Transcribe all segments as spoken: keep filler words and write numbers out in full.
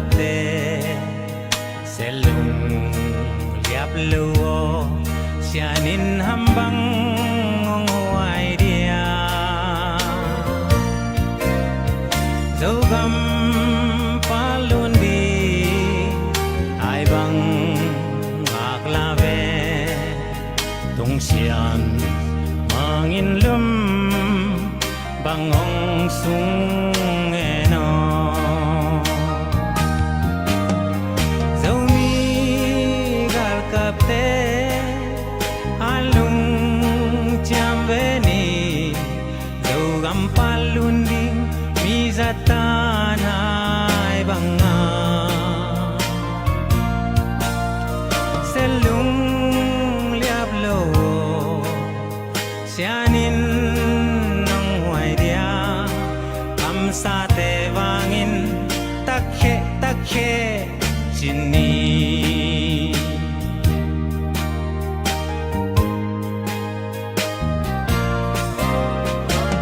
Te, Selung liap lo aw, sianin ham bang hong huai dia. Zogam palun di, ai bang ngak la ve. Tung sian mangin lum bang hong sung e no. Zomi galkapte a lungciam ve ni, Zogam palun ding mi zatan ai banga. Selung liap lo, sianin nong huai dia. Kamsate vangin takhe takhe cin ni.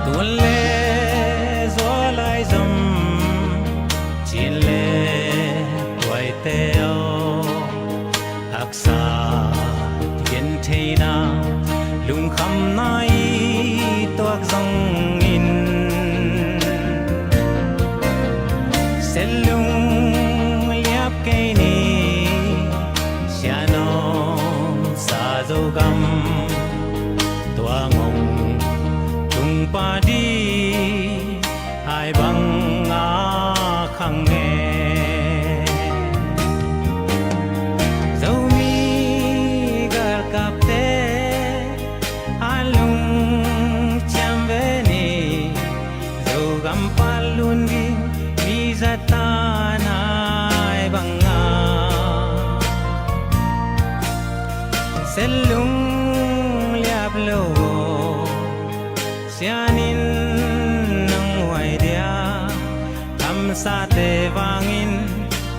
Tun le zualai zom, cin le tuaite aw, haksa gentheina, lungkhamna i tuak zongin, Selung liap kei ni, sianom sa Zogam, tua ngong tung pa di, ai bang a khang e. Zomi galkapte a lungciam ve ni, Zogam palun ding mi zatan ai banga. Selung liap lo, sianin nong huai dia. Kamsate vangin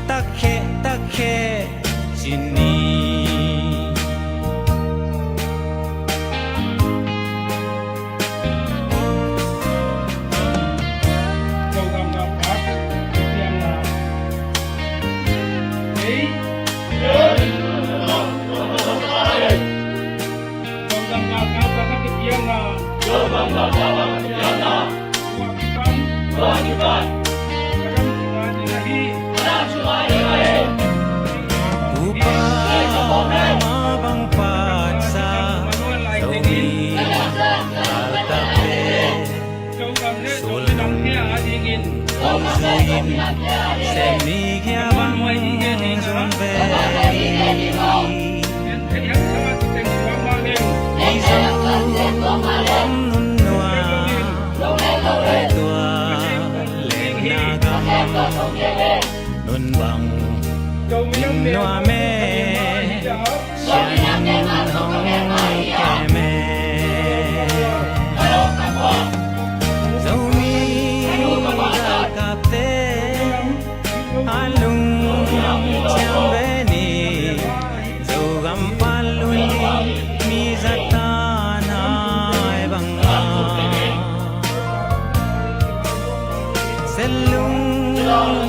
takhe takhe cin ni. Upa ma bang patsa, Zomi galkapte, sulnung om zuin, semi kia bang zun ve. Mizo om nun nua, tua leng na gam nun bang min nua me. Sianin hong kem e. Zomi galkapte a lungciam ve ni, Zogam palun ding mi zatan ai banga. Selung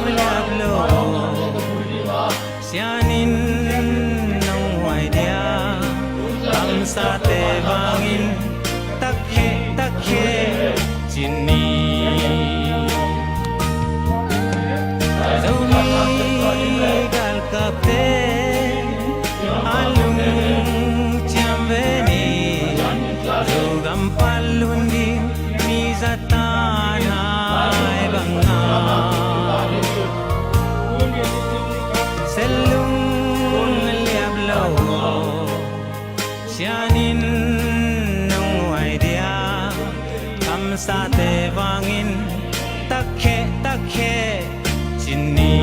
liap lo, sianin nong huai dia. Kamsate vangin takhe takhe cin ni. Zomi galkapte a lungciam ve ni, Zogam palun ding mi zatan ai banga. Selung liap lo, sianin nong huai dia. Kamsate vangin takhe takhe cin ni.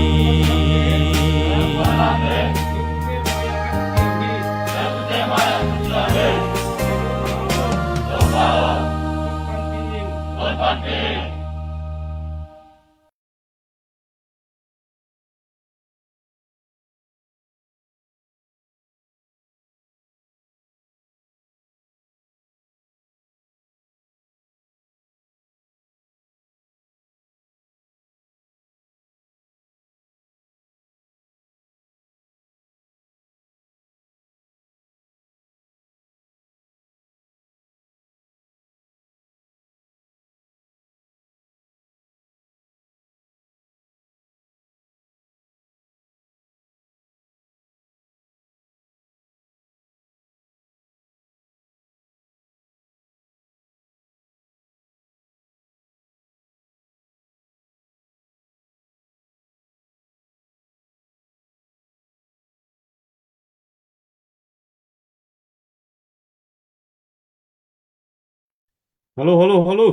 Hallo, hallo, hallo.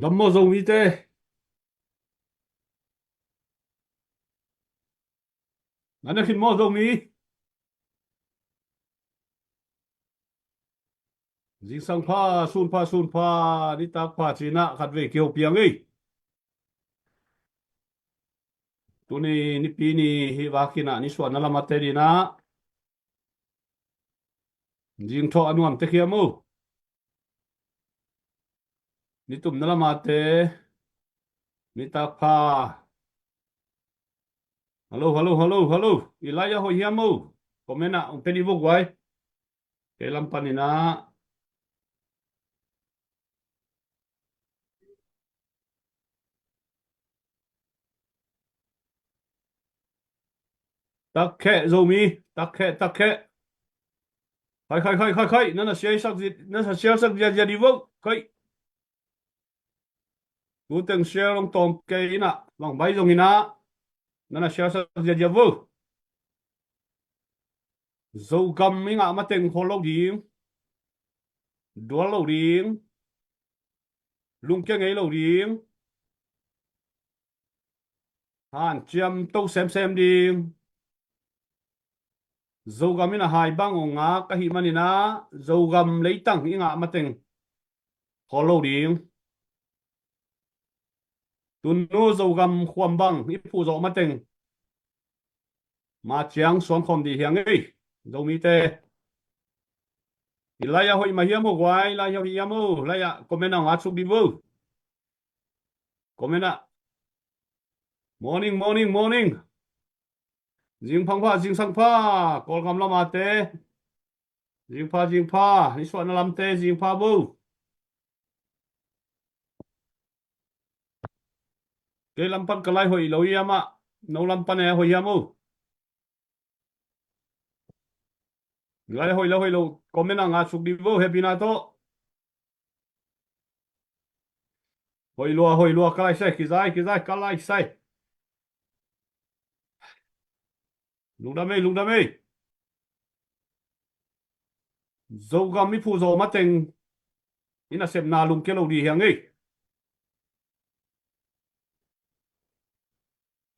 Dam maw Zomite? An a khin maw Zomi? Zingsang pha, sun pha, sun pha, nitak pha ci-in ah khatvei kiho piang ei. Tuni nipi ni hih vak in ah nisuahna lam a te ding ah zingthawh a nuam tek hiam o? Nitumna lam a te, nitak pha. Hallo, hallo, hallo, hallo. I lai-ah hoih hiam o? Comment ah hong pia dih vo guai. Kei lam panin ah. Tak kheh Zomi, tak kheh, tak kheh. Khai, khai, khai, khai, khai. Na na share sak zi-, na na share sak ziazia dih vo. Khai. Tu teng share long tawm kei in ah, bang bai zong in ah, na na share sak ziazia vo. Zogam i ngah mateng khol lo ding, dual lo ding, lungkia ngei lo ding, hanciam to semsem ding. Zogam in a hai bang hong ngak ahih manin ah, Zogam leitang i ngah mateng khol lo ding. Tunu Zogam khuam bang i phuh zawh mateng ma ciang suang khawm dih hiang ei, Zomite. I lai-ah hoih mah hiam o guai, lai-ah hoih hiam o, lai-ah comment ah ngat suk dih vo. Comment ah. Morning, morning, morning. Zingphang pha, zingsang pha, Kawlgam lam a te. Zingpha, zingpha, nisuahna lam te, zingpha vo. Kei lam pan ka lai hoih lo hiam ah, no lam pan e hoih hiam o? Lai hoih lo, hoih lo, comment ah ngat suk dih vo, hehpihna tawh. Hoih lua, hoih lua, ka lai sai, kizai, kizai, ka lai sai. Lungdam ei, lungdam ei. Zogam i phuh zawh mateng i nasepna lungkia lo dih hiang ei.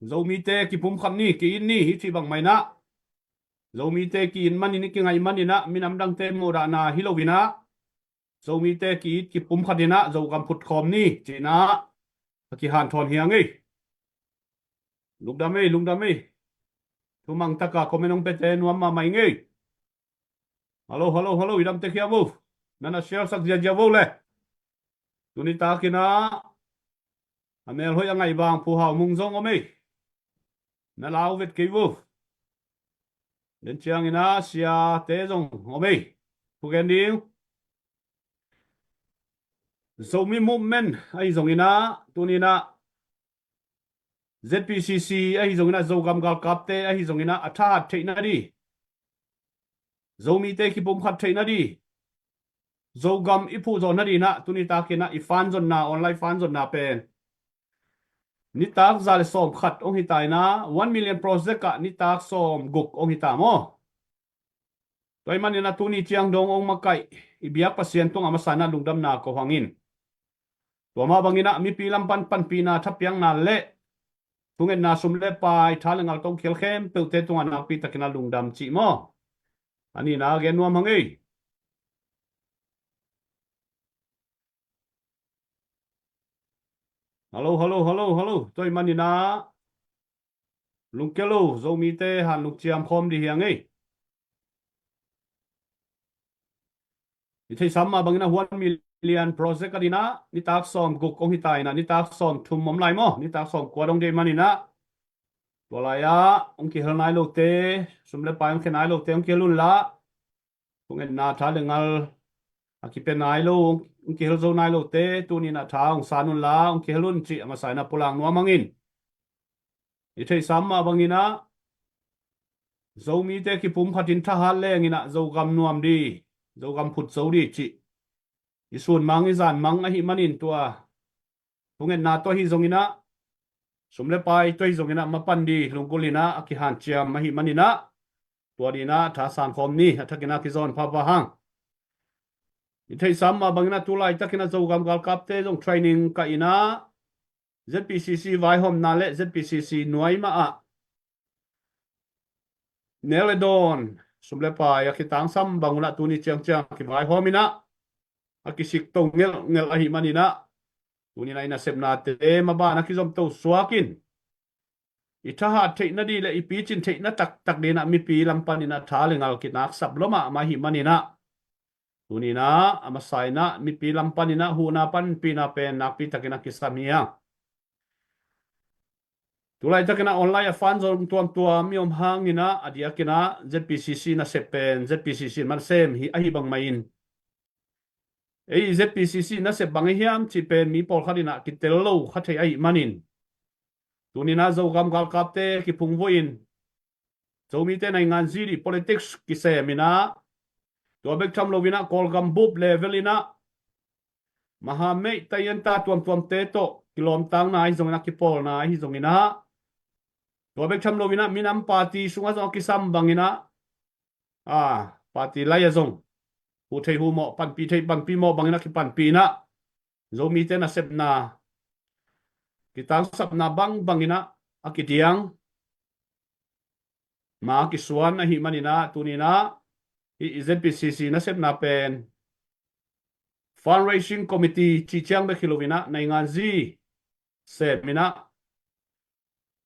Zomite kipumkhat ni, ki-it ni, i cih bang mah in ah. Zomite ki-it manin, i kingaih manin ah, minam dangte mawhdahna hi lo in ah, Zomite ki-it kipumkhat in ah, Zogam phutkhawm ni, ci-in ah, a kihanthawn hiang ei. Lungdam ei, lungdam ei. Thumang taka comment hong piate nuam mahmah ing ei. Hallo, hallo, hallo, i dam tek hiam o? Na na share sak ziazia vo le. Tuni tak in ah, a mel hoih a ngaih bang Pu Hau Mung zong om ei. Na lau vet kei vo. Den ciangin ah siate zong om ei. Thu gen ding. Zomi Movement ahi zongin ah, tuni in ah Z P C C ahi zongin ah, Zogam galkapte ahi zongin ah, a thahat theihna ding, Zomite kipumkhat theihna ding, Zogam i phuh zawh nading in ah, tuni tak in ah i fan zonna, online fan zonna pen nitak za le sawm khat hong hi ta in ah, one million project ah nitak sawm guk hong hi ta maw? Tua ahih manin ah tuni ciang dong hong makaih i biak Pasian tungah a masa in ah lungdamna ko hang in. Tua mah bangin ah mipi lam pan panpihna, thapiakna le thungetna, sum le pai, tha le ngal tawh hong kihel khempeuhte tungah nakpi takin ah lungdam cih maw? A nihna gen nuam hang ei. Hallo, hallo, hallo, hallo. Tua ahih manin ah lungkia lo Zomite han lungciam khawm dih hiang ei. I theihsa mah bangin ah one million project a ding in ah, nitak sawm guk hong hi ta in ah, nitak sawm thum om lai maw? Nitak sawm kua dong ding ahih manin ah, tua lai-ah hong kihel nai lote, sum le pai hong khia nai lote hong kihel un la. Thungetna, tha le ngal a kipia nai lo, hong kihel zo nai lote, tuni in ah tha hong san un la, hong kihel un cih a masa in ah pulak nuam hang in. I theihsa mah bangin ah Zomite kipumkhat in thahat leng in ah Zogam nuam ding, Zogam phut zo ding cih i sun mang, i zan mang ahih manin, tua thungetna tawh ahi zongin ah, sum le pai tawh ahi zongin ah, mapan ding lunggulh in ah a kihanciam ahih manin ah, tua ding in ah tha san khawm ni. A thakin ah kizawn pahpah hang. I theihsa mah bangin ah tu laitakin ah Zogam galkapte zong training kah in ah Z P C C vaihawmna le Z P C C nuai mah ah neu le dawn, sum le pai a kitangsam bang un ah tuni ciangciang kivaihawm in ah a kisik to ngelhngelh ahih manin ah tuni in ah i nasepnate maban a kizom to suak in i thahat theihna ding le i picin theihna taktak dingin ah mipi lam panin ah tha le ngal kinaksap lua mahmah ahih manin ah tuni in ah a masa in ah mipi lam panin ah huhna panpihna pen nakpi takin a kisam hi hang. Tu laitakin ah online a fan zong tuamtuam i om hangin ah a diakin ah Z P C C nasep pen Z P C C in man sem hi ahi bang mah in ei Z P C C nasep bang ahi hiam cih pen mi pawlkhat in ah kitel lo kha thei ahih manin tuni in ah Zogam galkapte kiphungvuh in Zomite naingan zi ding politics kisem in ah tua bek tham lo in ah Kawlgam bup level in ah mahameih taienta tuamtuamte tawh kilawmtangna ahi zongin ah kipawlna ahi zongin ah tua bek tham lo in ah minam party sungah zong a kisam bangin ah a party lai a zong hu thei hu mawh, panpih thei panpih mawh bangin ah kipanpih in ah Zomite nasepna kitangsapna bangbang in ah a kidiang ma a kisuan ahih manin ah tuni in ah hih Z P C C nasepna pen fundraising committee cih ciang bek hi lo in ah naingan zi sem in ah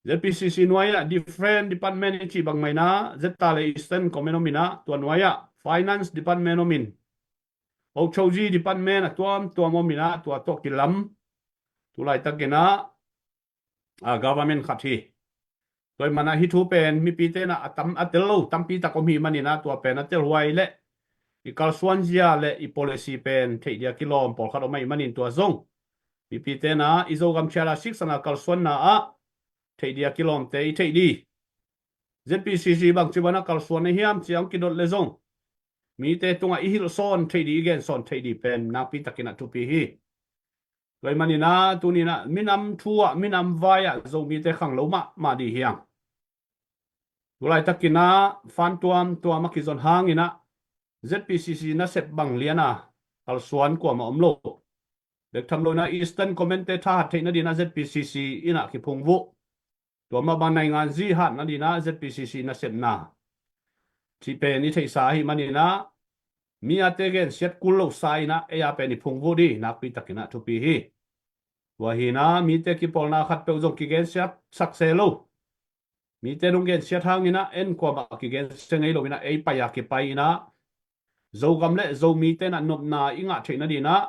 Z P C C nuai ah different department i cih bang mah in ah Z ta le Eastern Command om in ah tua nuai ah finance department om in Ochoji department a tuamtuam om in ah tua tawh kilam tu laitakin ah a government khat hi. Tua ahih manin ah hih thu pen mipite in ah a tam a tel lo tampi tak om ahih manin ah tua pen a telhuai le i kalsuan zia le i policy pen theih ding a kilawm pawlkhat om ahih manin tua zong mipite in ah i Zogam Charter siksan a kalsuanna ah theih ding a kilawmte i theih ding Z P C C bangci bang a kalsuan ahi hiam cih hong kidot le zong mite tungah i hilh sawn theih ding i gen sawn theih ding pen nakpi takin ah thupi hi. Tua ahih manin ah tuni in ah minam thu ah minam vai ah Zomite khanglo mahmah ding hi hang. Tu laitakin ah fan tuamtuam a kizon hangin ah Z P C C nasep bang lian a kalsuan kuamah om lo. Bek tham lo in ah Eastern Command te thahat theihna dingin ah Z P C C in ah kiphungvuh. Tua mah bang naingan zi hatna dingin ah Z P C C nasepna cih pen i theihsa ahih manin ah mi ate gensiat kul lo sa in ah ei a pen i phungvuh ding nakpi takin ah thupi hi. Tua hi in ah mite kipawlna khat peuh zong kigensiat sak se lo. Mite nong gensiat hangin ah en kuamah kigensia ngei lo in ah ei pai a kipai in ah Zogam le Zomite in ah nopna i ngah theihna dingin ah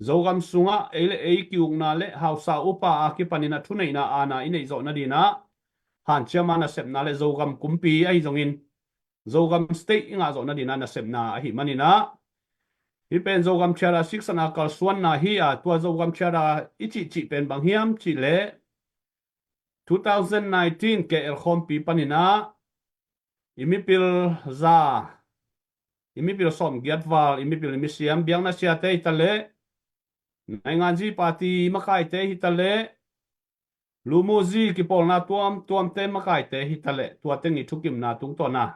Zogam sungah ei le ei ki-ukna le hausa upa a kipanin ah thuneihna aana i neih zawhna dingin ah hanciam a nasepna le Zogam kumpi ahi zongin Zogam state i ngah zawhna dingin ah nasepna ahih manin ah hih pen Zogam Charter siksan a kalsuanna hi a tua Zogam Charter i cihcih pen bang hiam cih leh two thousand nineteen K L khawmpi panin ah i mipil za i mipil sawmgiat val i mipil i misiam biakna siate hi ta leh naingan zi party makaite hi ta leh lumuzi kipawlna tuamtuamte makaite hi ta leh tua teng i thukimna tungtawn ah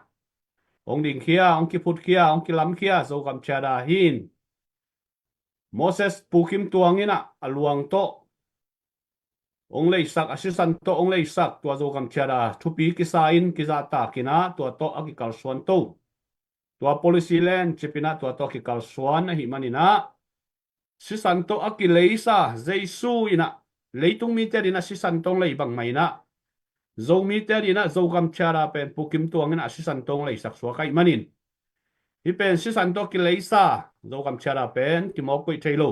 hong dingkhia hong kiphutkhia hong kilamkhia Zogam Charter hi in Moses Pu Kim Tuang in ah a luang tawh hong leisak a sisan tawh hong leisak tua Zogam Charter thupi kisa in kizahtak in ah tua tawh a kikalsuan to. Tua policy len cip in ah tua tawh kikalsuan ahih manin ah sisan tawh a kileisa Jesu in ah leitung mite dingin ah sisan tawh hong lei bang mah in ah Zomite dingin ah Zogam Charter pen Pu Kim Tuang in ah sisan tawh hong leisak suak ahih manin hih pen sisan tawh kileisa Zogam Charter pen kimawk koih thei lo.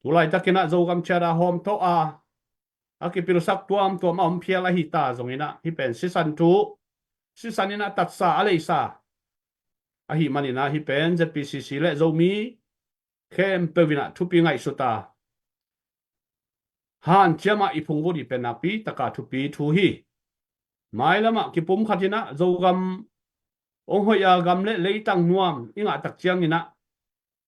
Tu laitakin ah Zogam Charter hawmthawh a a kipilsak tuamtuam a om phial ahi ta zongin ah hih pen sisan thu sisan in ah tatsa a leisa ahih manin ah hih pen Z P C C le Zomi khempeuh in ah thupi ngaihsut a hanciam a i phungvuh ding pen nakpi taka thupi thu hi. Mailam ah kipum khat in ah Zogam hong hoih a gam le leitang nuam i ngah tak ciangin ah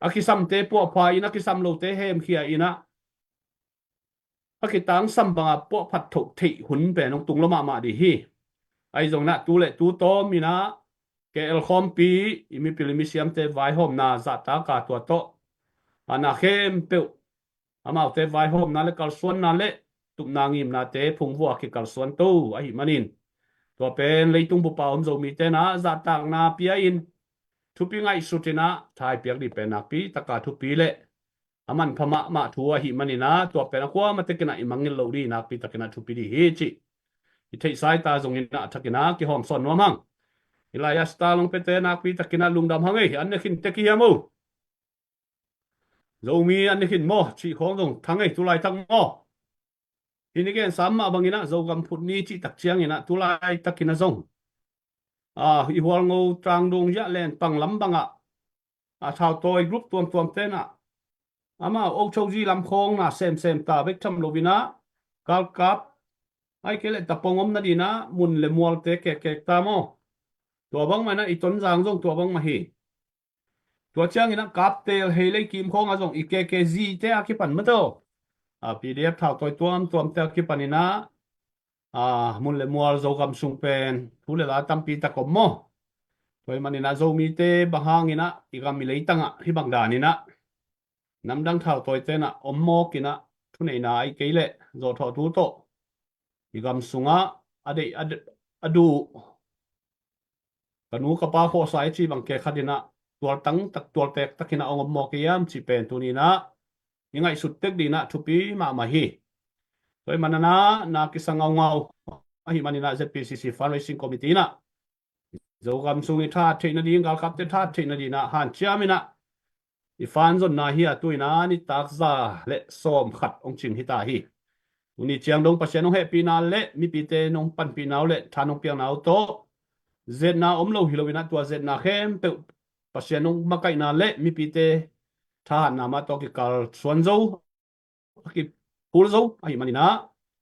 a kisamte puahpha in a kisam lote hemkhia in ah a kitangsam bang a puahphat thoh theih hun pen hong tung lua mahmah ding hi. Ahi zongin ah tu le tu tawm in ah K K L khawmpi i mipil i misiamte vaihawmna zahtak a tua tawh a na khempeuh amaute vaihawmna le kalsuanna le tupna ngimnate phungvuah a kikalsuanto ahih manin, tua pen leitung bupa om Zomite na zahtakna pia-in thupi ngaihsut in ah thai piak dih pen nakpi taka thupi le a manpha mahmah thu ahih manin ah tua pen a kuamah tekin ah i mangngilh loh dih nakpi takin ah thupi dih hi cih i theihsa i ta zongin ah a thakin ah kihawmsawn nuam hang. I lai a star long pete nakpi takin ah lungdam hang ei, an ne khin tek hi hiam o? Zomi an ne khin maw cih khawng zong thang ei, tulaitak maw? Hih i gen sam mah bangin ah Zogam phut ni cih tak ciangin ah tulaitakin ah zong, a, i Hualngo, Trangdung, Ziah, Lenpang lam bangah a thautawi group tuamtuam ten ah amau ochozi lam khawng na semsem ta bek tham loin ah galkap, ahih kei leh tapong om nadin ah mun le mualte kekkek ta maw? Tua bangmah in ah i Tonzang zong tua bangmah hi. Tua ciangin ah Kaptel, Heilei, Kimkhawng ah zong i K K Z te a kipan mataw, a, P D F thautawi tuamtuamte a kipanin ah, a, mun le mual Zogam sung pen thu le la tampi tak om maw? Tua ahih manin ah Zomite bang hangin ah i gam i leitang ah hih bang danin ah namdang thautawite in ah om mawk in ah thuneihna ahih kei leh zawhthawhtu tawh i gam sungah a deih a d-, a duh ka nu ka pa khawhsa i cih bang khe khat in ah tualtang tak, tualtek takin ah hong om mawk hiam cih pen tuni in ah i ngaihsut tek dih in ah thupi mahmah hi. Tua ahih manin ah na kisa ngaungau ahih manin ah Z P C C Fundraising Committee in ah Zogam sung i thahat theih nading, galkapte thahat theih nading in ah hanciam in ah i fund zonna hi a, tu in ah nitak za le sawm khat hong cing hi ta hi. Tuni ciang dong Pasian hong hehpihna le mipite nong panpihna uh le tha nong piakna uh tawh zetna om lo hi lo in ah tua zetna khempeuh Pasian hong makaihna le mipite thahatna mah tawh kikalsuan zo, a kiphul zo ahih manin ah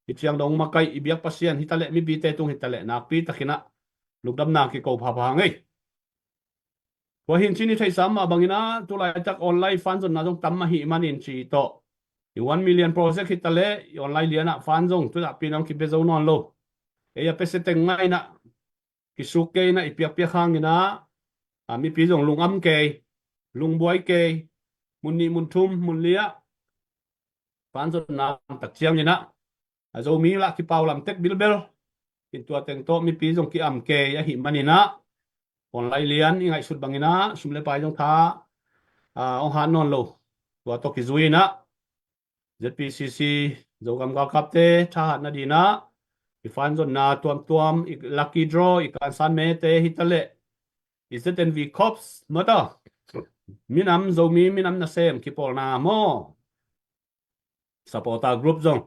hih ciang dong makaih i biak Pasian hi ta leh mipite tung hi ta leh nakpi takin ah lungdamna kiko phapha hang ei. Tua hi in cih i theihsa mah bangin ah tulaitak online fund zonna zong tam ahih manin cih tawh i one million project hi ta leh i online lian ah fund zong tu zahpi in ah hong kipia zo nawn lo. Ei a pese teng ngah in ah kisuk kei in ah i piakpiak hangin ah, a, mipi zong lungam kei, lungbuai kei, mun nih mun thum mun li ah fund zonna tak ciangin ah a Zomi lah kipau lam tek bilbel in tua teng tawh mipi zong ki-am kei ahih manin ah online lian i ngaihsut bangin ah sum le pai zong tha, a, hong hat nawn lo. Tua tawh kizui in ah Z P C C Zogam galkapte thahat nading in ah i fund zonna tuamtuam, i lucky draw, i kansan mete hi ta leh i Z N V Corps mata minam, Zomi minam nasem kipawlna maw, supporter group zong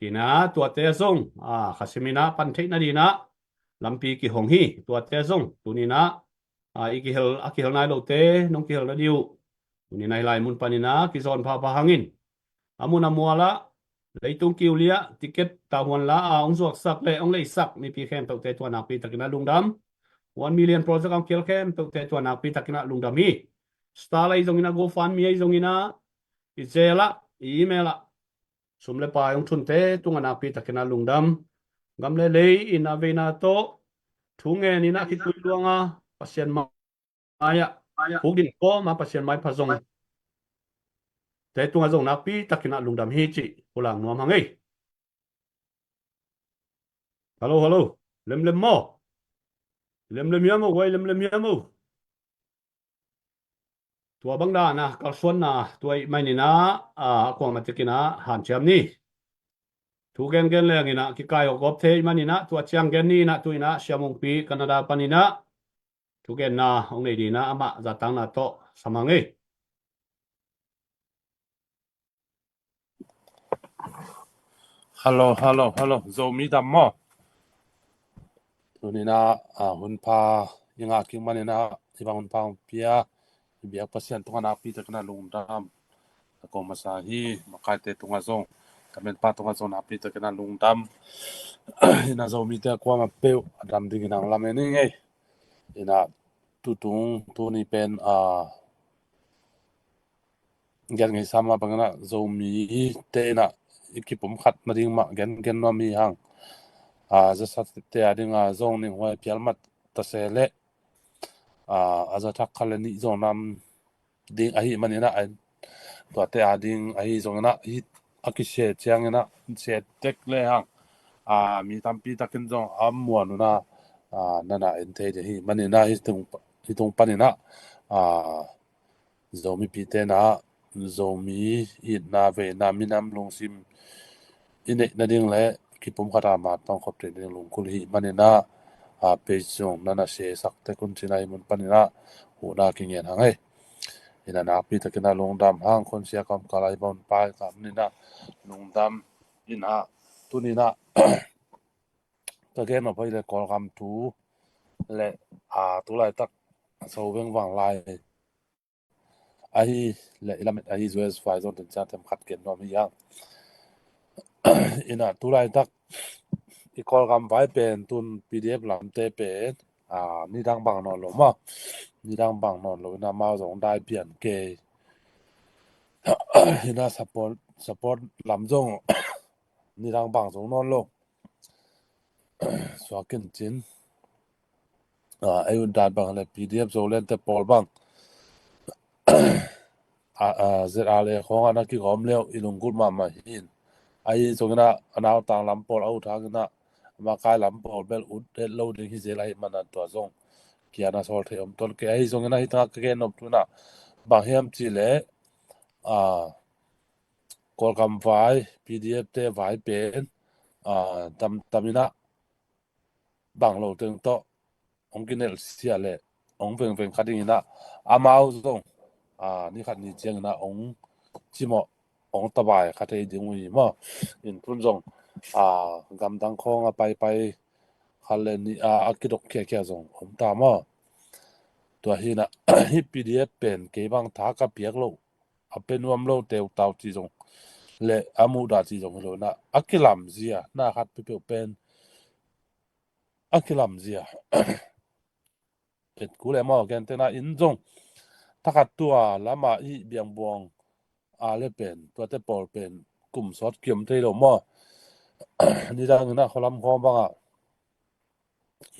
hi in ah tuate zong, a, khasim in ah pan theih nading in ah lampi kihong hi. Tuate zong tuni in ah, a, i kihel, a kihel nai lote nong kihel nading uh tuni in ah hih lai mun panin ah kizawn phapha hang in. A mun a mual ah, leitung kiu li ah ticket tavuan la a hong zuaksak le hong leisak mipi khempeuhte tua nakpi takin ah lungdam. One million project a hong khial khempeuhte tua nakpi takin ah lungdam hi. Star ahi zongin ah, GoFundMe ahi zongin ah, i Zelle ah, i email ah sum le pai hong thunte tungah nakpi takin ah lungdam. Gam le lei in a veina tawh thu ngen in ah khitui luang a Pasian mai ah khukdin kawm a Pasian maipha zongte tungah zong nakpi takin ah lungdam hi cih pulak nuam hang ei. Hello, hello. Lemlem maw? Lemlem hiam o, guai, lemlem hiam o? Tua bang dan a kalsuanna tua ahih manin ah, a, a kuamah tekin ah hanciam ni. Thu gengen leng in ah kikai awkgawp thei ahih manin ah tua ciang gen ni in ah tu in ah Sia Mungpi Canada panin ah thugenna hong nei ding in ah amah zahtakna tawh sam hang ei. Hello, hello, hello. Zomi dam maw? Tuni in ah, a, hun pha i ngah kik manin ah hih bang hun pha hong pia i biak Pasian tungah nakpi takin ah lungdam ka ko masa hi. Makaite tungah zong, ka menpa tungah zong nakpi takin ah lungdam. Hi in ah Zomite a kuamah peuh a dam dingin ah hong lamen ing ei. Hi in ah tutung tuni pen, a, gen ngeisa mah bangin ah Zomite in ah i kipumkhat nading mah gengen nuam hi hang. A, zasate a ding a zong ninghuai phial mat ta se leh a, a za thak khat le nih zong nam ding ahih manin ah, tuate a ding ahi zongin ah, hih a kisia ciangin ah, sia tek le hang, a, mi tampi takin zong a muan un ah, a, na na en thei ding ahih manin ah, hih tung, hih tung panin ah, a, Zomipite na, Zomi itna veina minam lungsim i neih nading le kipumkhat a mat tawngkhop theih nading lungkul ahih manin ah, a, page zong na na share sak tek un cin ah, hih mun panin ah huhna kingen hang ei. Ina nakpi takin ah lungdam hang, khonsia kamkal ah i bawn pai kam nin ah lungdam in ah, tuni in ah ka gen nop pai le Kawlgam thu le, a, tu laitak a so vengvang lai ahi le i lamet ahi U S vai zong ten ciang tem khat gen nuam hi hang. Ina tu laitak i Kawlgam vai pen tun P D F lamte pen, a, nidang bang nawn lo maw, nidang bang nawn lo ina mau zong dai pian kei. Ina support, support lam zong nidang bang zong nawn lo. Suakin cin, a, ei un dan bang le P D F Zoland te pawl bang, a, a, Z R A khawng ah na kigawm leu i lunggulh mahmah hi in. Ahi zongin ah a nautang lam pawl a ut hangin ah a makai lam pawl bel ut het lo ding hi zel ahih manin ah tua zong kia na sawl thei om ton kei. Ahi zongin ah hih tangah ka gen nop thu in ah bang hiam cih leh, a, Kawlgam vai, P D F te vai pen, a, tam, tam in ah bang lo teng tawh hong kinelh sia le hong vengveng kha ding in ah, amau zong, a, ni khat ni ciangin ah hong cimawh, hong tabai kha thei ding uh hi maw. In tun zong, a, gamdang khawng a paipai khat le nih, a, a kidok khiakhia zong om ta maw. Tua hi in ah hih P D F pen kei bang tha ka piak lo, a pe nuam lo teutau cih zong le a muhdah cih zong hi lo in ah, a kilamzia na khat peuhpeuh pen a kilamzia. Pet ku le maw, gentehna in zong thakhat tua lam ah hih Biangbuang a le pen, tuate pawl pen kum sawt kiom thei lo maw. Nidang in ah khualam khawng bang ah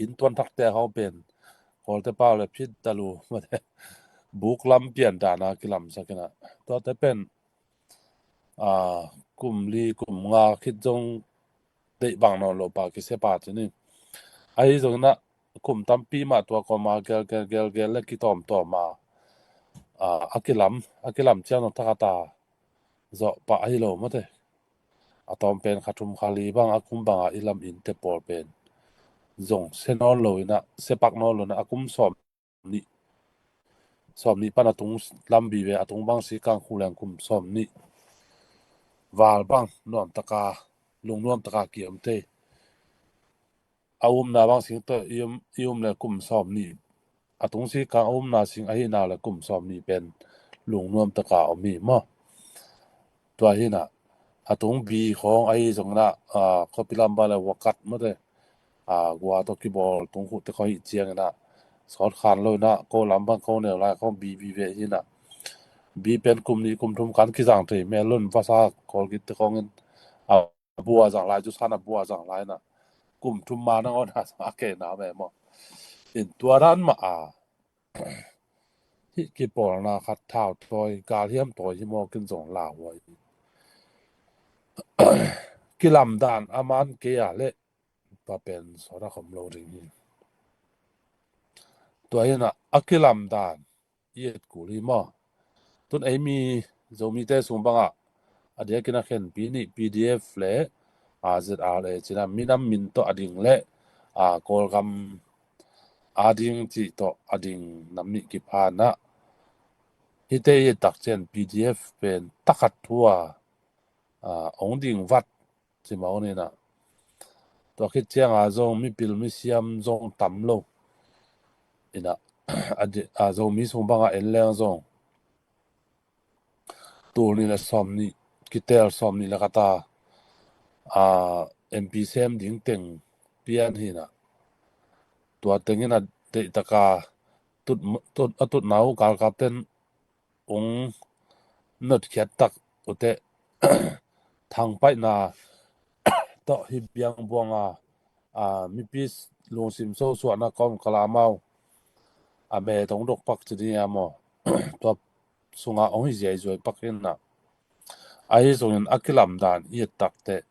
inn tuan thakte hau pen Kawlte pau le phit talu mate buk lam pian dan a kilamsak in ah, tuate pen, a, kum li kum nga khit zong deih bang nawn lo pa kisia pa ci ni. Ahi zongin ah kum tampi mah tua kawm a gel gel gel gel le kitawmtawm a, a, a kilam, a kilam ciang zong thakhat a zawh pah ahi lo mate. A tawm pen kha thum kha li bang a kum bang a i lam innte pawl pen zong sia nawn lo in ah, sia pak nawn lo in ah, a kum sawm nih, sawm nih pan a tung lam vive, a tung bang si kang khu leng kum sawm nih val bang nuam taka, lungnuam taka kiom thei. A umna bang sing tawh i um, i um le kum sawm nih, a tung si kang a umna sing ahih nak le kum sawm nih pen lungnuam taka om hi maw. Tua hi in ah a tung bi khawng ahi zongin ah, a, khuapi lam bang le wakat mate, a, gua tawh kibawl tung khuh te khawng hi ciangin ah sawt khan lo in ah ko lam bang ko neu lai khawng bi vive hi in ah, bi pen kum nih kum thum kan kizang thei mel lo in, vasa Kawlgit te khawng in a bua zang lai, jusan a bua zang lai in ah kum thum ma nangawn a kei na me maw. In tua dan mah a hih kipawlna khat thau tawi, galhiam tawi hi mawk in zong lauhuai. Kilamdan a man kei a leh pa pen sawt a khom lo ding hi. Tua hi in ah a kilamdan i et kul hi maw. Tun ei mi Zomite sung bangah a diakin a khenpi nih P D F le, a, Z R A cin ah minam min tawh a ding le, a, Kawlgam a ding cih tawh a ding nam nih kipha in ah, hihte i et tak ciang P D F pen thakhat thu a, a, hong ding vat ci mawk ni in ah. Tua khit ciang a zong mipil misiam zong tam lo in ah, a di-, a, Zomi sung bangah en leng zong tul nih le sawm nih, kitel sawm nih le khat a, a, M P sem ding teng pian hi in ah, tua teng in a deih taka tut, tut, a tutna uh galkapten hong notkhiat tak uh teh, thangpaihna tawh hih Biangbuang a, a, mipi lungsim sosuahna kawmkal ah amau a me tong dok pak ci ding a maw? Tua sungah hong hi ziaizuai pak in ah, ahi zongin a kilamdan i et takteh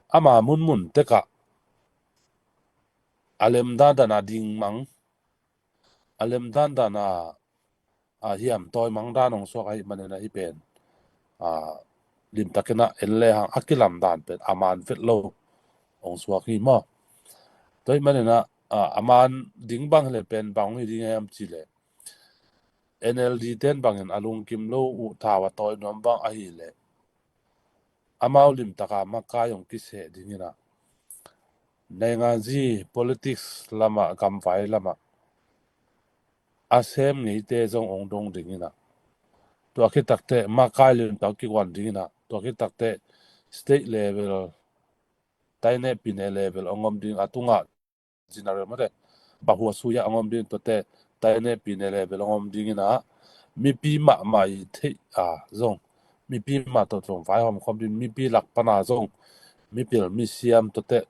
ama munmun tekah a lemdandan a ding mang, a lemdandan a, a hiam tawi mang dan hong suak ahih manin ahi pen, a, limtakin ah en lehang a kilamdan pen a man vet lo hong suak hi maw? Tua ahih manin ah, a, a man ding bang hileh pen bang hong hi ding hiam cihleh, N L D ten bangin a lungkim lo uh thau a tawi nuam bang ahileh amau limtaka makai hong kiseh dingin ah, nainganzi politics lamah, gamvai lamah a sem ngeite zong hong dong dingin ah, tua khit takteh makai limtak kiguan dingin ah, tua khit takteh state level, taineh pineh level hong om ding, a tungah general mate, pahua suya hong om ding, tuate taineh pineh level hong om dingin ah, mipi mahmah i theih a zong, mipi mah tawh zong vaihawm khawm ding, mipi lak pana zong mipil misiam, tuate,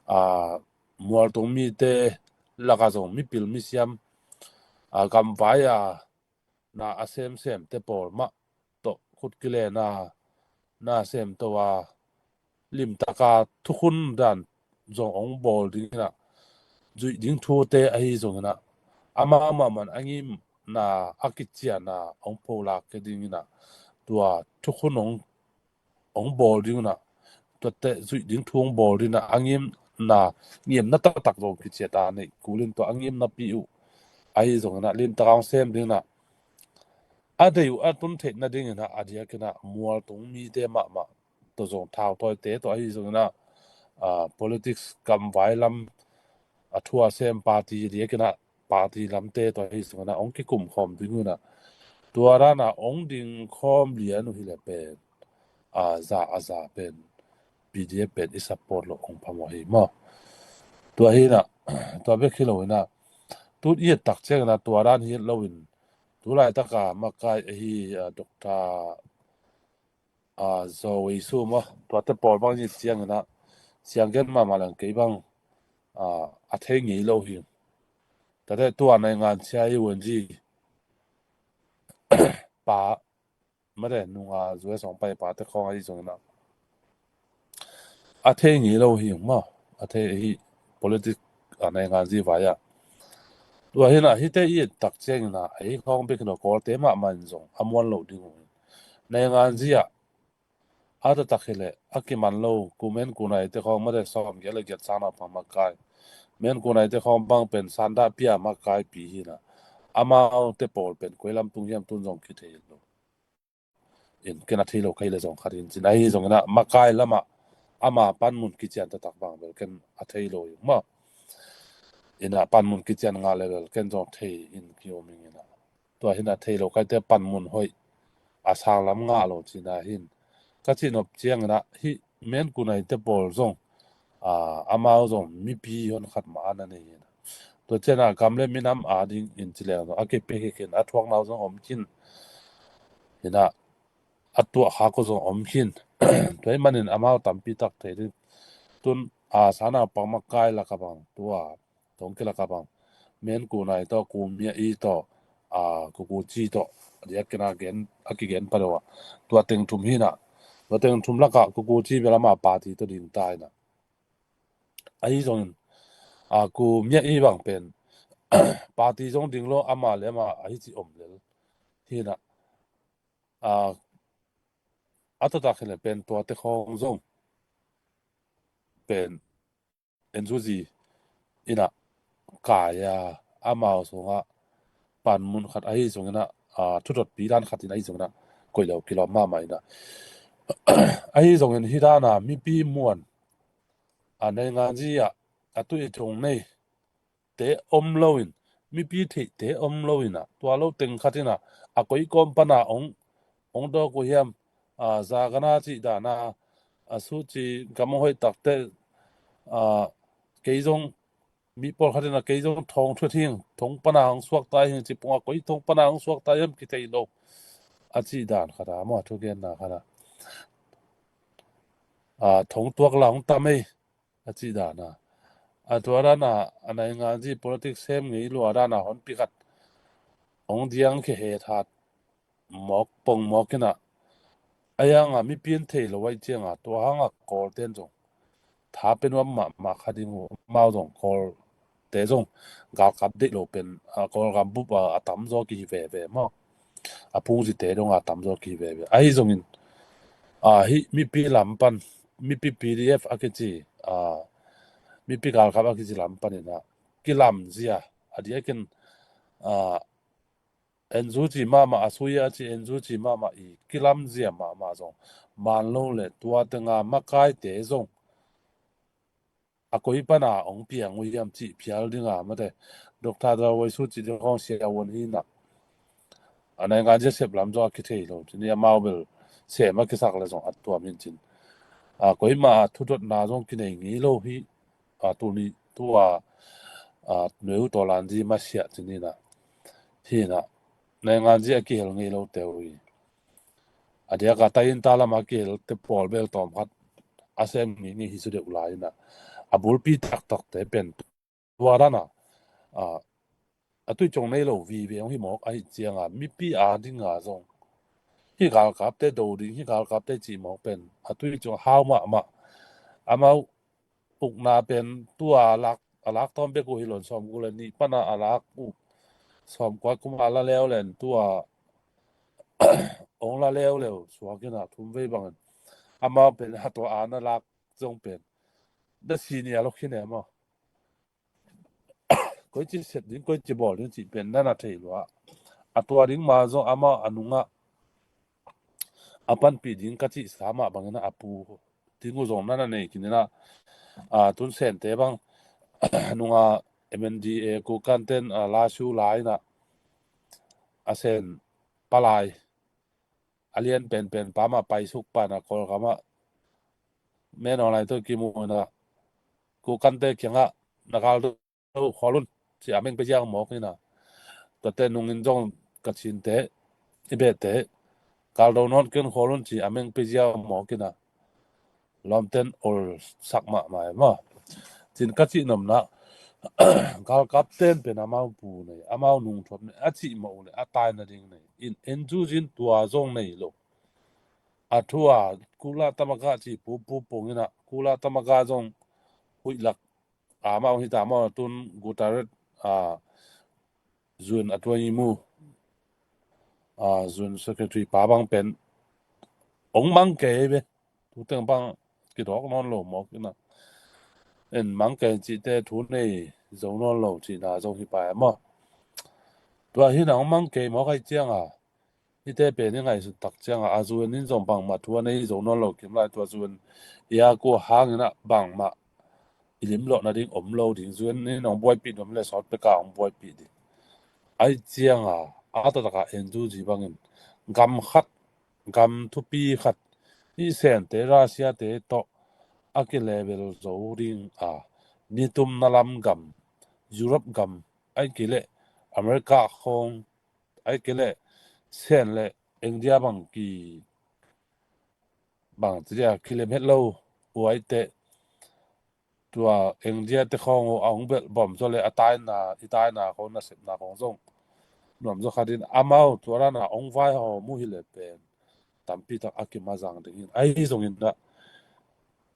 a, mualtung mite laka zong mipil misiam, a, gamvai a na a semsemte pawl mah tawh khut kilen a, na sem to a, limtaka thukhun dan zong hong bawl dingin ah, zuih ding thute ahi zongin ah, amau mahmah a ngimna a kiciana hong pholak kei dingin ah, tua thukhun hong hong bawl dingin ah, tuate zuih ding thu hong bawl dingin ah, a ngimna, ngimna taktak zong kiciat a neih kulin tua a ngimnapi uh ahi zongin ah, limtak a hong sem dingin ah, a deih uh a tun theih nadingin ah, a diakin ah mualtung mite mahmah tawh zong, thautawite tawh ahi zongin ah, a, politics, gamvai lam a thu a sem party diakin ah, party lamte tawh ahi zongin ah hong kikum khawm ding un ah, tua dan a hong ding khawm lian uh hileh pen, a, za a za pen P D F pen i support loh hong phamawh hi maw? Tua hi in ah, tua bek hi lo in ah, tu i et tak ciangin ah tua dan hi loin, tu laitaka makai ahi, a, Doctor, a, Zo Wei Su maw, tuate pawl bang i et ciangin ah, siang gen mahmah leng kei bang, a, a thei ngei lo hi. Tate tua naingan sia i U N G pa mate, nunga U S hong pai pate khawng ahi zongin ah, a thei ngei lo hi maw? A thei hi, politics, a, nainganzi vai ah. Tua hi in ah, hihte i et tak ciangin ah, ahi khawng bek hi lo, Kawlte mahmah in zong a muan loh ding uh hi. Nainganzi ah, a taktak hileh a kiman lo, ku men ku naite khawng mate, sawm giat le giat sang naupang makai, men ku naite khawng bang pen sanda pia makaipi hi in ah, amaute pawl pen koi lam tung hiam tun zong kithei lo. In ken a thei lo ka hih leh zong khat in cin, ahi zongin ah makai lamah ama panmun kician taktak bang bel ken a thei lo hi maw? In ah panmun kician ngah leh bel ken zong thei in ki-um ing in ah, tua hi in ah thei lo ka hihte panmun hoih a sang lam ngah lo cihna hi in, ka cihnop ciangin ah hih men ku naite pawl zong, a, amau zong mipi hon khat mah a na nei hi in ah, tua ciangin ah gam le minam adingin ci leng zong a kipia khin, a thuakna uh zong om khin hi in ah, a tuahkhak uh zong om khin. Tua ahih manin amau tampi tak thei ding. Tun, a, sanda naupang makai laka bang, tua tongki laka bang, men ku nai tawh, ku mia i tawh, a, ku ku ci tawh, a diakin a gen, a kigen pah deuh ah, tua teng thum hi in ah, tua teng thum lakah ku ku ci bel ama party tawh ding ta hi in ah, ahi zongin, a, ku mia i bang pen party zong ding lo, ama le ama ahi ci om lel hi in ah, a, a taktak hileh pen tuate khawng zong pen N U G in ah kai a, amau sungah panmun khat ahi zongin ah, a, thudotpi dan khat in ahi zongin ah koih lo kilawm mahmah in ah, ahi zongin hih dan a mipi muan, a, nainganzi ah a tu i tung nei te om loin, mipi theihte om loin ah, tua lo teng khat in ah, a koi kawm pana hong, hong dawk uh hiam, a, za gana cih dan a, a, suci gam hong hoih takteh, a, kei zong, mi pawlkhat in ah kei zong thong thut hing, thong pana hong suakta hing, ci pong a koi thong pana hong suakta hiam kithei lo, a cih dan khat a maw, thugenna khat a, a, thong tuak la hong tam ei, a cih dan a, a tua dana a nainganzi politics sem ngei lua dana honpi khat hong diang khia het hat mawk pong mawk inah, a yanga mipi in thei lo aih cianga tua hanga Kawlten zong tha pe nuam mahmah kha ding uh. Amau zong Kawlte zong galkap deih lo pen, a, Kawlgam bup a, a tamzaw kihi veve maw? A phungzite donga a tamzaw kihi veve. Ahi zongin, a, hih mipi lam pan, mipi P D F a kici, a, mipi galkap a kici lam paninah kilamzia a diakin, a, enzuci mahmah, a suia a ci enzuci mahmah i kilamzia mahmah zong man lo le tua tenga makaite zong a koi pana hong piang uh hiam cih phial dinga mate Doctor Dawai Su cih ding hong sia uh hinah. A nainganzia sep lam zong a kithei lo cini amau bel sem a kisak le zong a tuam hin cin. A koima a thudotna zong kinei ngei lo hi. A tuni tua, a nueu tawlanzi masiah cininah hinah nainganzi a kihel ngei lo teu hi. A diaka tainta lama a kihel te pawl bel tawm khat a sem ngei ngei hi su deuh lai inah a bulpi taktakte pen tua dana, a, a tui cong nei lo vive hong hi mawk ahi cianga mipi a dinga zong hi galkapte do ding, hi galkapte cih mawk pen a tui cong hau mahmah. Amau ukna pen tua lak, a lak tawm bek uh hi lon sawm guk le nih pana a lak uh sawm kua kuma la leu len tua ong la leu leu suak inah thum vei bangin amau pen a tua ana lak zong pen da si nia lo khin e maw? Koici set ding, koici bawl ding cih pen nana thei lua. A tua ding ma zong amah a nungah a panpih ding ka cihsa mah bangin a pu ding uh zong nana nei kininah, a, tun sente bang nunga M N D A kukanten, a, lasu lainah a sen palai a lian penpen pa mah paisuk pana Kawlgamah menawlai tawh kimuhna kukante kiangah na galdo khawl un ci a meng pe ziau mawk inah. Tuate nungin zong ka cinte i behte galdo nawn ken khawl un ci a meng pe ziau mawk inah. Lawmten olsak mahmah e maw? Cin ka cih nopna galkapten pen amau pu nei, amau nungthop nei, a cih mah uh le a taina ding nei in enzu zin tua zong nei lo. A thu a kula tamaka ci pupu pong inah kula tamaka zong huihlak amau hita maw? Tun Guterres, a, zun a tuai mu, a, zun secretary pa bang pen ong mang kei ve. Tuteng bang kidawk nawn lo mawk inah en mang kei cihte thu nei zo nawn lo cihna zong hi pai maw? Tua hinah ong mang kei mawk ahi cianga hite pen i ngaihsut tak cianga a zun in zong bangmah thu a nei zo nawn lo kim lai. Tua zun i a kua hanginah bangmah i limlawh nading om lo ding. Zun in ong buaipih nuam le sawt peka ong buaipih ding. Ahi cianga a taktakah enzu zi bangin gam khat, gam thupi khat i sente Russia te tawh a kilevel zo ding a, nitumna lam gam, Europe gam, ahi kei leh America khawng, ahi kei leh sen le India bang ki bang cidia kilem het lo uaite tua India te khawng uh a hong belh bawm zaw le a taina, i taina khawng nasepna khawng zong nuam zaw khatin amau tua dana hong vaihawm uh hi le pen tampi tak a kimazang ding hin ahi zongin dah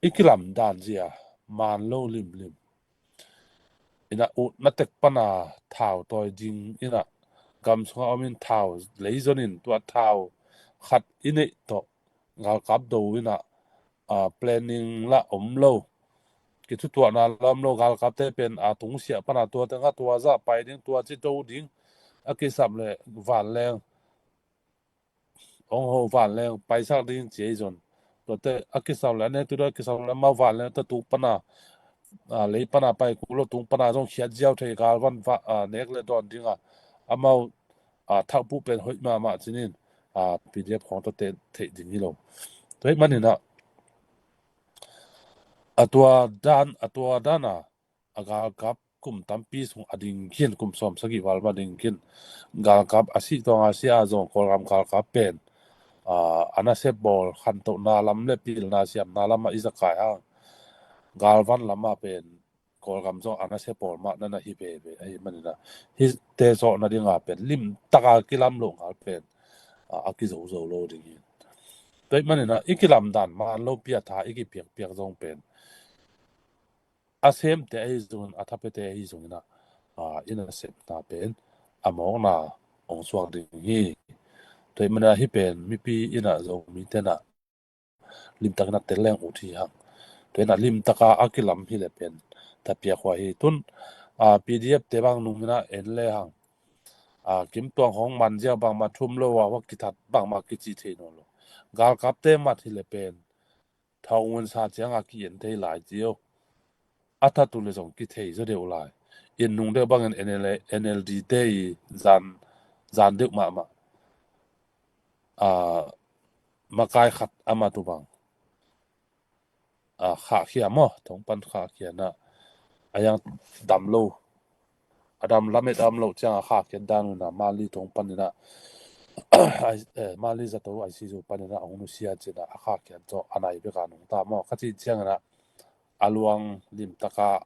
i kilam dan zia man lo limlim. Inah utna tek pana thau tawi ding inah gam sunga omin thau leizonin tua thau khat i neih tawh galkap do inah, a, planning lah om lo. Kithutuahna lah om lo, galkapte pen a tungsiah pana tua tengah tua zah pai ding, tua ci do ding a kisap le vanleng ong ho vanleng paisak ding ci ei zon. Tuate a kisau le a nek tu a kisau le mau vanleng ta tuk pana, a, lei pana pai kulo tung pana zong khiat ziau thei galvan va, a, nek le dawn dinga amau, a, thakpuh pen hoih mahmah cinin, a, P D F khawng tate theih ding hi lo. Tua hih maninah a tua dan, a tua dana a galkap kum tampi sung a ding khin, kum sawm sagih val ma ding khin galkap a sih tuanga sia a zong Kawlgam galkap pen, a, a nasep bawl khantohna lam le pilna siamna lamah i zakai hang galvan lamah pen Kawlgam zong a nasia pawl mah na na hi veve ahih manin ah, hihte zawhna dingah pen limtaka kilam loh ngal pen a, a kizozo lo ding hi. Tua ahih manin ah i kilamdan man lopi a tha i kipiakpiak zong pen a semte ahi zongin, a thapiate ahi zongin ah, a, i nasepna pen a mawkna hong suak ding hi. Tua ahih manin ah hih pen mipi in ah Zomite in ah limtakin a tel leng ut hi hang. Tua in ah limtaka a kilam hi leh pen thapiak huai hi. Tun, a, P D F te bang nung in ah en le hang, a, Kim Tuang hong man ziau bangmah thum lo a, hua kithat bangmah kici thei nawn lo. Galkapte mat hi leh pen Thaung Win Sa ciangah ki-en thei lai cio. A that uh leh zong kithei zaw deuh lai. Inn nung deuh bangin N L A, N L D te i zan, zan deuh mahmah, a, makai khat a mat uh bang, a, khahkhia maw, thong pan khahkhia in ah a yang dam lo, a dam lamet a om loh ciangah a khahkhiat dan uh in ah Mali thong panin ah, ai, eh, Mali zato I C U panin ah a hong nusia cin ah a khahkhiat zawh a nai bek a nungta maw ka cih ciangin ah a luang limtaka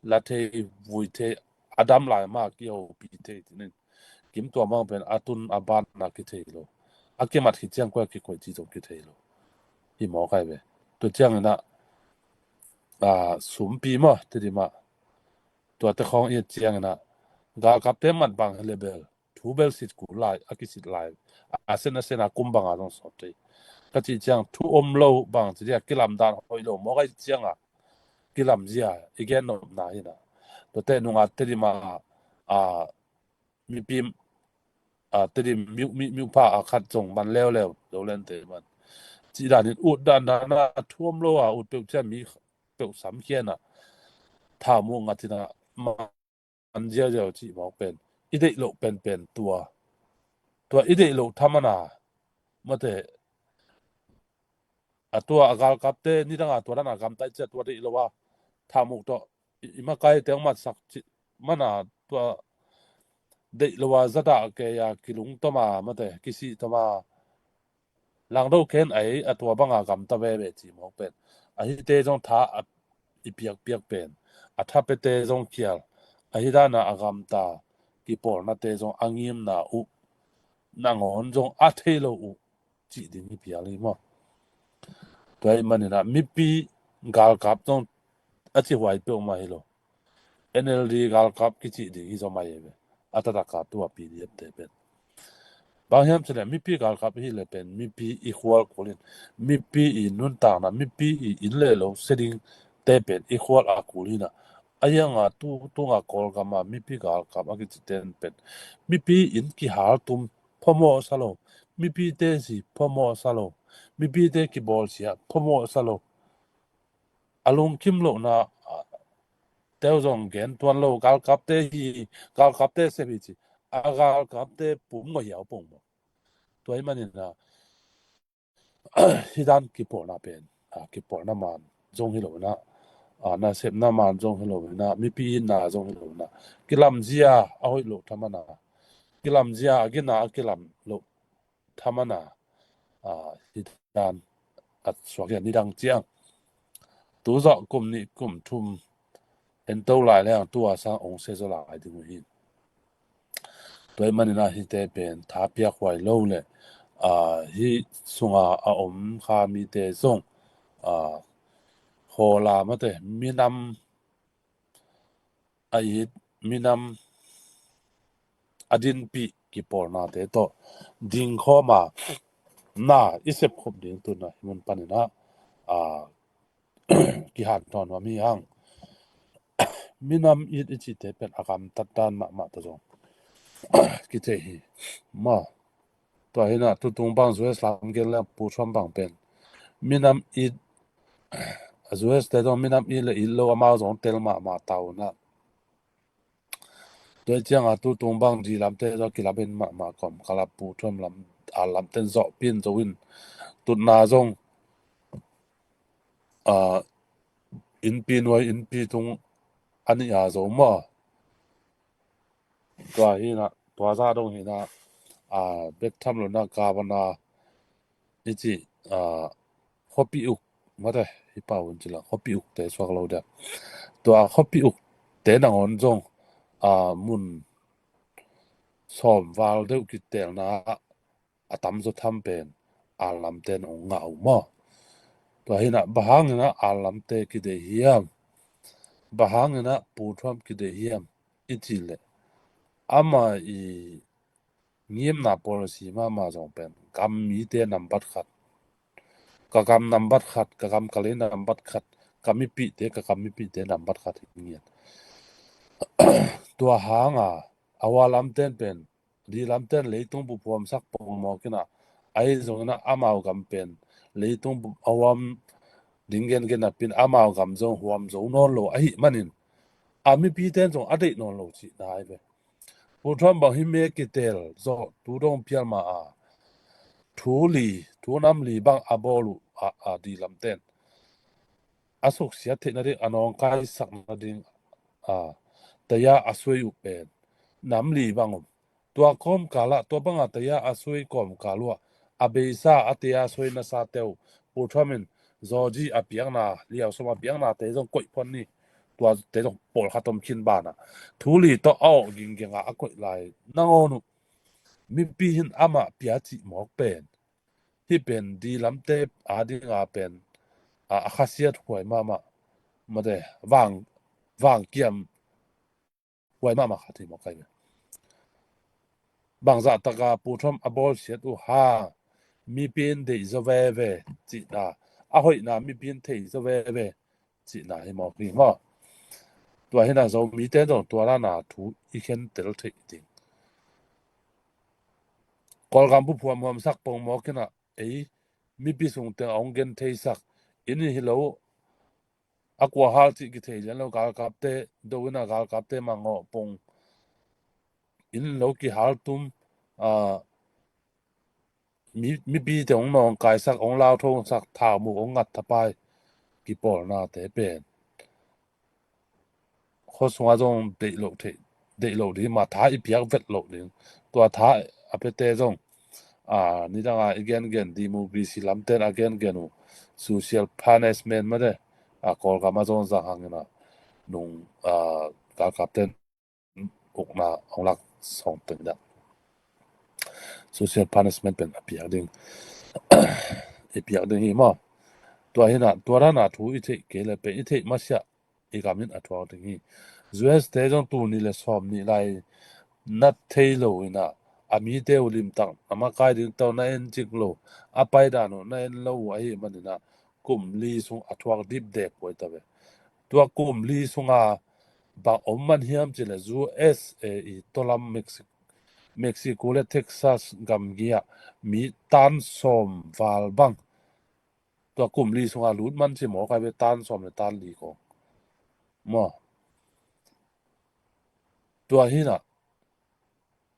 la thei, vui thei, a dam lai mah kihopih thei cin in Kim Tuang bang pen a tun a ban a kithei lo. A kimat khit ciang koi a kikoih cih zong kithei lo. Hi mawk ai ve. Tua ciangin ah, a, sumpi maw, Tedim ah, tuate khawng i et ciangin ah galkapte mat bang hi leh bel thu bel sit kul lai, a kisit lai. A sen a sen a kum banga zong sawt thei. Ka cih ciang thu om lo bang ci dia kilamdan hoih lo mawk ai ciangah kilamzia i gen nopna hi in ah. Tuate nungah Tedim ah, a, mipi, a, Tedim miu, mi, miupha a khat zong man leuleu, Zolandte man. Cih danin ut dandan a thu om lo a ut peuh ciang mi peuh samkhia in ah thaumuk ngat in ah man ziauziau cih mawk pen i deih loh penpen tua. Tua i deih loh thaman a, mate, a tua a galkapte nidang a tua dan a gamta i cih a tua deih lo a thaumuk tawh i, i makai teng matsak cih man a tua deih lo a zadah kei a kilung tawm a, mate, kisih tawm a langdo khen ai a tua banga gamta veve cih mawk pen. Ahite zong tha a i piakpiak pen, a thapiate zong khial, ahi dana a gamta kipawlnate zong a ngimna uh nangawn zong a thei lo uh cih ding hi pial hi maw. Tua ahih manin ah mipi galkap zong a ci huai peuhmah hi lo. N L D galkap kicih ding hi zaw mai hi ve. A taktak a tua P D F te pen bang hiam cih leh mipi galkap hi leh pen mipi i khual kul in, mipi i nuntakna, mipi i inn le lo sia dingte pen i khual a kul hi in ah, a hiang a tu tunga Kawlgam a mipi galkap a kicite pen mipi inn kihal tum phamawh sa lo, mipite zi phamawh sa lo, mipite kibawlsia phamawh sa lo. A lungkim lohna, a, teu zong gen tuan lo, galkapte hi, galkapte sep hi ci. A galkapte pum ngawh hiau pong maw. Tua ahih manin ah, hih dan kipawlna pen, a, kipawlna man zong hi lo in ah, a, nasepna man zong hi lo in ah, mipi itna zong hi lo in ah, kilamzia a hoih loh thaman a, kilamzia a gina a kilam loh thaman a, a, hih dan a suak hi a, nidang ciang tu zawh kum nih kum thum en to lai leng tu a sang ong sia zaw lai ding uh hi. Tua ahih manin ah hihte pen tha piak huai lo leh, a, hih sunga a om kha mite zong, a, hawla mate minam a it, minam a dinpih kipawlnate tawh dingkhawm a, na i sepkhop ding tun ah hih mun panin ah, a, kihanthawn nuam hi hang. Minam it i cihte pen a gamtat dan mahmah tawh zong kithei hi maw. Tua hi in ah tutung bang U S lam gen leng Pu Trump bang pen minam it, U S te zong minam it le it lo amau zong tel mahmah ta uh in ah. Tua ciang a tutung bang di lamte zong kilam in mahmah kawm kala Pu Trump lam, a, lamten zawhpih in zo in tutna zong, a, innpi nuai innpi tung a nih a zo maw. Tua hi in ah, tua zah dong hi in ah, a, bek tham lo in ah governor i cih, a, khuapi uk mate, hi pau un ci la, khuapi ukte suak lo dia. Tua khuapi ukte nangawn zong, a, mun sawm val deuh kitelna ah a tamzaw tham pen Al lamte in hong ngah uh maw. Tua hi-in ah bang hangin ah Al lamte kideih hiam? Bang hangin ah Pu Trump kideih hiam i cih leh, ama i ngimna policy mahmah zong pen gam mite nambat khat, ka gam nambat khat, ka gam ka lei nambat khat, ka mipihte, ka gam mipihte nambat khat hi ngiat. Tua hanga a hua lamte in pen, di lamte in leitung bup huamsak pongmawk in ah, ahi zongin ah amau gam pen leitung bup a huam ding gengen napi-in amau gam zong huam zo nawn lo ahih manin, a mipite in zong a deih nawn lo cihna hi ve. Pu Trump bang hi me kitel zawh tu dong phial ma a, thu li, thu nam li bang a bawl uh a, a di lamte in a suksiat theih nading, a nawngkaisak nading a, taya a suai uh pen nam li bang om. Tua kawmkal ah, tua banga taya a suai kawmkal uh ah, a beisa a taya suai nasate uh Pu Trump in Georgie a piakna, liausawm a piaknate zong koih phuan ni. Tuate zong pawlkhat om khin banah thu li tawh a awh ginggeng a a koih lai nangawn uh, mipi in amah pia cih mawk pen, hih pen di lamte a dinga pen, a, a khasiat huai mahmah, mate, vang, vangkiam huai mahmah khat hi mawk hi ve. Bangzah taka Pu Trump a bawlsiat uh hang mipi in deih zaw veve cihna, a hoihna mipi in thei zaw veve cihna hi mawk hi maw. Tua hi-in ah Zomite in zong tua dan a thu i khentel theih ding. Kawlgam bup huamhuamsak pongmawk in ah, ei, mipi sung teng a hong gentheisak, inn hi lo, a kua hal cih kithei lian lo, galkapte do in ah galkapte mangawh pong, inn lo kihal tum, a, mi, mipite hong nawngkaisak, hong lauthosak, thaumuk hong ngat thapai kipawlnate pen khua sungah zong deih loh theih, deih loh ding, ma tha i piak vet loh ding. Tua tha a piate zong, a, nidanga i gengen, democracy lamte in a gengen uh social punishment mate, a, Kawlgam ah zong zang hangin ah nung, a, galkapte in ukna hong lak sawm teng dah. Social punishment pen a piak ding, i piak ding hi maw. Tua hi-in ah, tua dan a thu i theih kei leh pen i theih masiah i gam in a thuak ding hi. U S te zong tul nih le sawm nih lai na thei lo in ah, a mite uh limtak a makai ding tawh na en cik lo, a paidan uh na en lo uh ahih manin ah kum li sung a thuak dipdep huai ta ve. Tua kum li sunga bang om man hiam cih leh U S A i tawlam Mexi-, Mexico le Texas gamgi ah mi tan sawm val bang tua kum li sunga lut man ci mawk hi ve, tan sawm le tan li kong. Maw. Tua hi-in ah,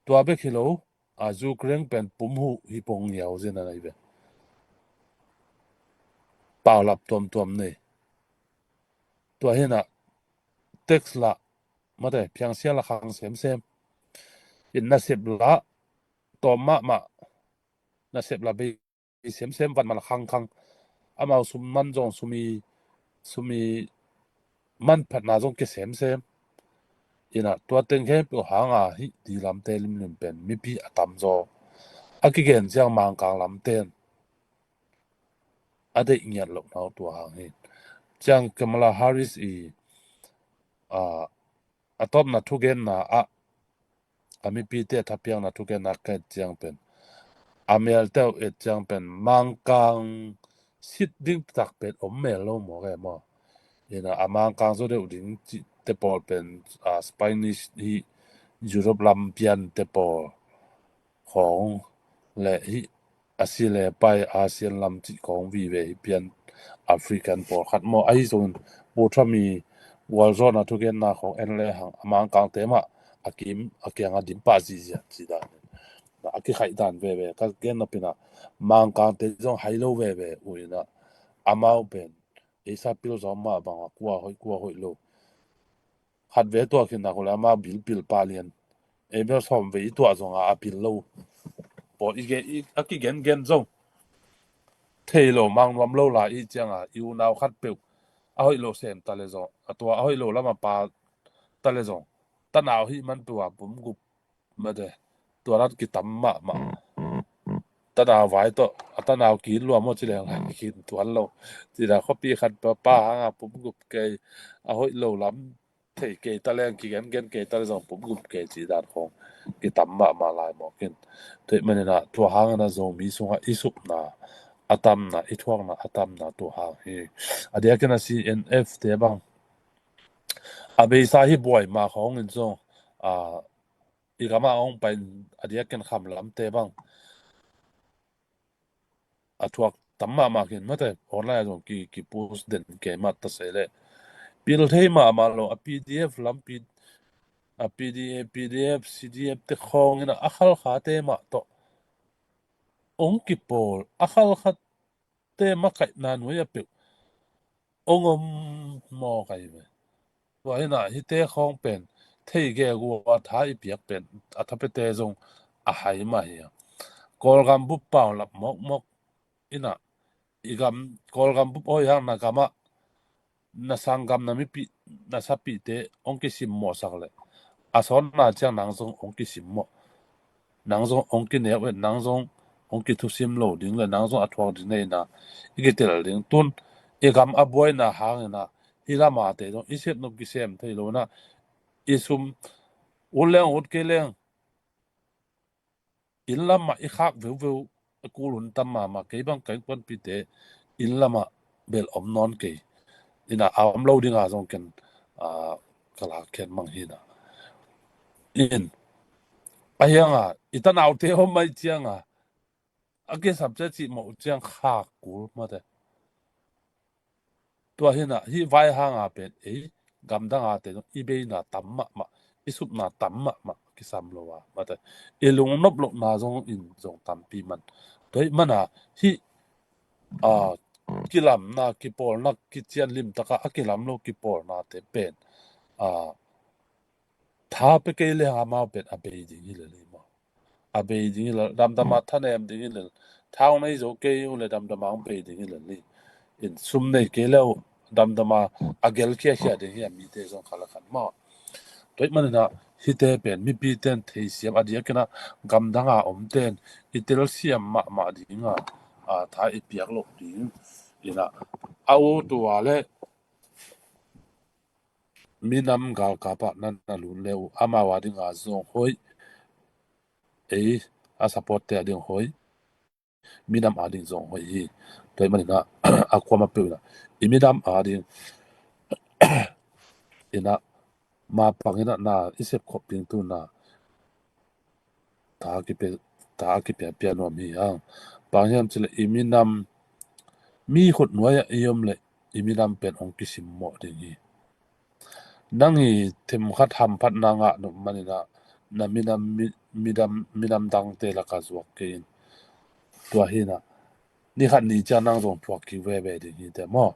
tua bek hi lo, a, Ukraine pen pum huh hi pong ngiau zen a nei ve. Paulap tuamtuam nei. Tua hi-in ah, tax lah, mate, phiangsial lah khang semsem. In nasep lah, tawm mahmah, nasep lah bei semsem, van man lah khangkhang. Amau sum man zong sum i, sum i manphatna zong kia semsem. In ah tua teng khempeuh hanga hih di lamte limlim pen mipi a tamzaw a kigen ciang Mangkang lamte in a deih ngiat loh na uh tua hang hi. Ciang Kamala Harris i, a, a tawpna thugenna ah, a mipite a thapiakna thugenna ka et ciang pen, a melte uh et ciang pen Mangkang sit ding tak pen om mel lo mawk e maw. In ah a Mangkang zaw deuh ding cihte pawl pen, a, Spanish hi, Europe lam piante pawl khawng le hih Asia le pai, Asian lam cih khawng vive hi pian, African pawlkhat maw. Ahi zongin Pu Trump i gualzawhna thugenna khawng en lehang a Mangkangte mah a kim, a kianga dim pah zihziah cih dan, a kikhaih dan veve ka gen nop in ah, Mangkangte zong hai lo veve uh in ah, amau pen Asia pilzawm mah bangah kua hoih kua hoih lo. Khat ve tuah khin nak uh leh amau bil pil pah lian. Ei bel sawm ve i tuah zonga a pil lo. Pawl i gen, i, a kigen gen zong. thei lo mang nuam lo lai i cianga i unau khat peuh a hoih lo sem ta le zong, a tua a hoih lo lama pa ta le zong, tanau hih man peuh a pum gup mate, tua lat kitam mahmah. Tanau vai tawh a tanau kin luam aw ci leng lai kin tuan lo. Ci dan khuapi khat pa, pa hanga pum gup kei, a hoih lo lam thei kei ta leng, kigengen kei ta le zong pum gup kei ci dan khong kitam mahmah lai mawk in. Tua ahih manin ah tua hangin ah Zomi sungah i supna a tamna, i thuakna a tamna tua hang hi. A diakin a C N F te bang a beisa hi buai mah khawngin zong, a, i gamah a hong pai a diakin kham lamte bang a thuak tam mahmah khin mate, online ah zong ki, ki post den kei mah ta sei leh. Pil thei mahmah lo a P D F lam, P-, a P D A, P D F, C D F te khawngin a khalkhate mah tawh hong kipawl, a khalkhate makaihna nuai a peuh hong om mawk ahi ve. Tua hi nah hihte khawng pen thei gegu a tha i piak pen a thapiate zong a hai mah hi a. Kawlgam bup paulap mawkmawk in ah i gam, Kawlgam bup hoih hang na gamah na sanggam na mipih na sapihte hong kisimmawhsak leh a sawtna ciang nang zong hong kisimmawh, nang zong hong kineu et, nang zong hong kithusim lo ding le nang zong a thuak ding neina i kitel ding. Tun i gam a buaina hangin ah hih lamate zong i sepnop kisem thei lo in ah i sum ut leng ut kei leng inn lamah i khak veuveu a kul hun tam mahmah. Kei bang ka innkuanpihte inn lamah bel om nawn kei in ah a om lo dinga zong ken, a, ka lak khen mang hi nah. In a hianga i tanaute om mai cianga a kisap cia cih mawh ciang khak kul mate. Tua hi nah hih vai hanga pen ei gamdanga te zong i beina tam mahmah, i supna tam mahmah kisam lo a mate, i lungnop lohna zong in zong tampi man. Tua hih mana hih, a, kilamna, kipawlna, kician limtaka a kilam lo kipawlnate pen, a, tha pe kei le amau pen a bei ding hi le li maw. A bei ding hi le, damdama thanem ding hi le, thau nei zo kei uh le damdama hong bei ding hi le li. In sum nei kei le uh damdama a gel khiakhia ding hi a mite zong khat le khat maw. Tua hih manin ah hihte pen mipi ten theisiam a diakin ah gamdanga om ten i telsiam mahmah dinga, a, tha i piak loh ding in ah a u tua le minam galkapah nan a lut le uh amau a dinga zong hoih, ei a supportte a ding hoih, minam a ding zong hoih hi. Tua hih manin ah a kuama peuh in ah i minam a ding in ah mapang in ah na i sepkhop ding tu na tha kipia, tha kipiapia nuam hi hang. Bang hiam cileh i minam mi khut nuai-ah i om leh i minam pen hong kisimmawh ding hi. Nang i themkhat hamphatna ngah nop manin ah na minam, mi-, midam, minam dangte lakah zuak kei in. Tua hi nah ni khat ni ciang nang zong thuak kik veve ding hi teh maw.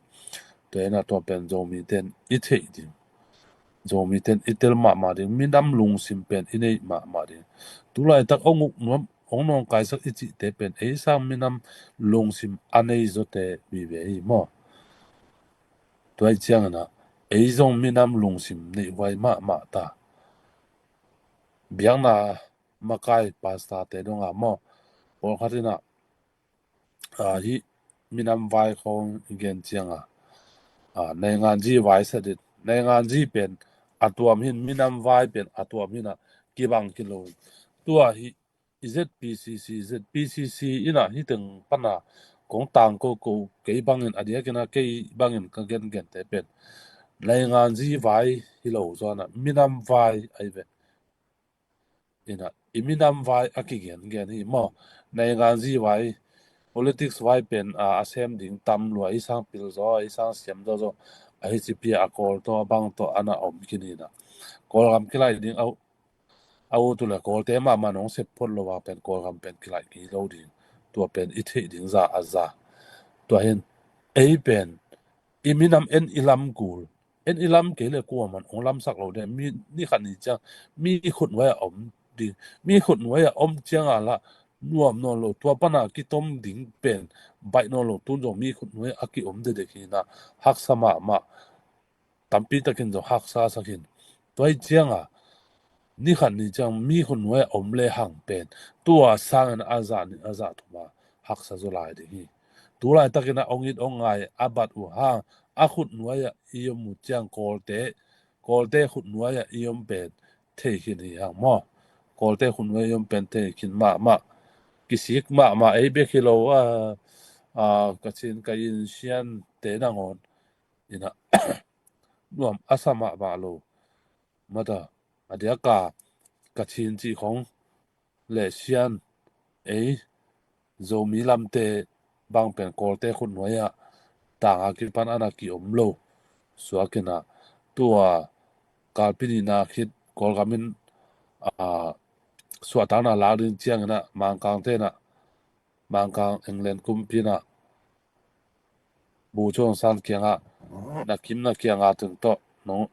Tua hi nah tua pen Zomite in i theih ding, Zomite in i tel mahmah ding, minam lungsim pen i neih mahmah ding. Tulaitak hong uk nuam, hong nawngkaisak i cihte pen ei sang minam lungsim a nei zawte vive hi maw. Tua hi ciangin ah ei zong minam lungsim neihhuai mahmah ta. Biakna makai pastorte dongah maw, pawlkhat in ah, a, hih minam vai khawng i gen ciangah, a, nainganzi vai sadit, nainganzi pen a tuam hin, minam vai pen a tuam hin ah kibang kilo. Tua hih i Z P C C, Z P C C in ah hih teng pana kong tangko ko, kei bangin a diakin ah kei bangin ka gengente pen nainganzi vai hi lo zaw in ah minam vai ahi ve. In ah i minam vai a kigengen hi maw. Nainganzi vai, politics vai pen, a, a sem ding tam lua, ei sang pil zaw, ei sang siam zaw zaw, a hi cipi a Kawl tawh a bang tawh a na om khin hi nah. Kawlgam kilaih ding a, a ut uh le Kawlte mahmah nong sep phot lo a pen Kawlgam pen kilaih kei lo ding. Tua pen i theih ding za a za. Tua hin ei pen i minam en i lam kul, en i lam kei le kuaman hong lamsak lo ding. Mi, ni khat ni ciang mi khut nuai-ah om ding, mi khut nuai-ah om ciangah lah nuam nawn lo, tua pana kitom ding pen baih nawn lo, tun zong mi khut nuai a kiom dedek hi na, haksa mahmah, tampi takin zong haksa sak hi. Tua hi cianga ni khat ni ciang mi khut nuai a om le hang pen tua sangin a zah ni a zah thuma haksa zaw lai ding hi. Tu laitakin a ong it ong ngai a bat uh hang a khut nuai a i om uh ciang Kawlte, Kawlte khut nuai a i om pen thei khin hi hang maw. Kawlte khut nuai a i om pen thei khin mahmah, kisik mahmah, ei bek hi lo a, a, ka Chin ka yin sian te nangawn ina nuam a sa mahmah lo. Mata a diaka ka Chin cih khong le sian ei Zomi lamte bang pen Kawlte khut nuai ah tanga kipan ana kiom lo. Suakina tua kalpi nina khit Kawlgam in, a, suahtakna lak ding ciangina Mangkang tena, Mangkang England kumpi na Bu Cawng San kianga, na kim na kianga tun tawh nong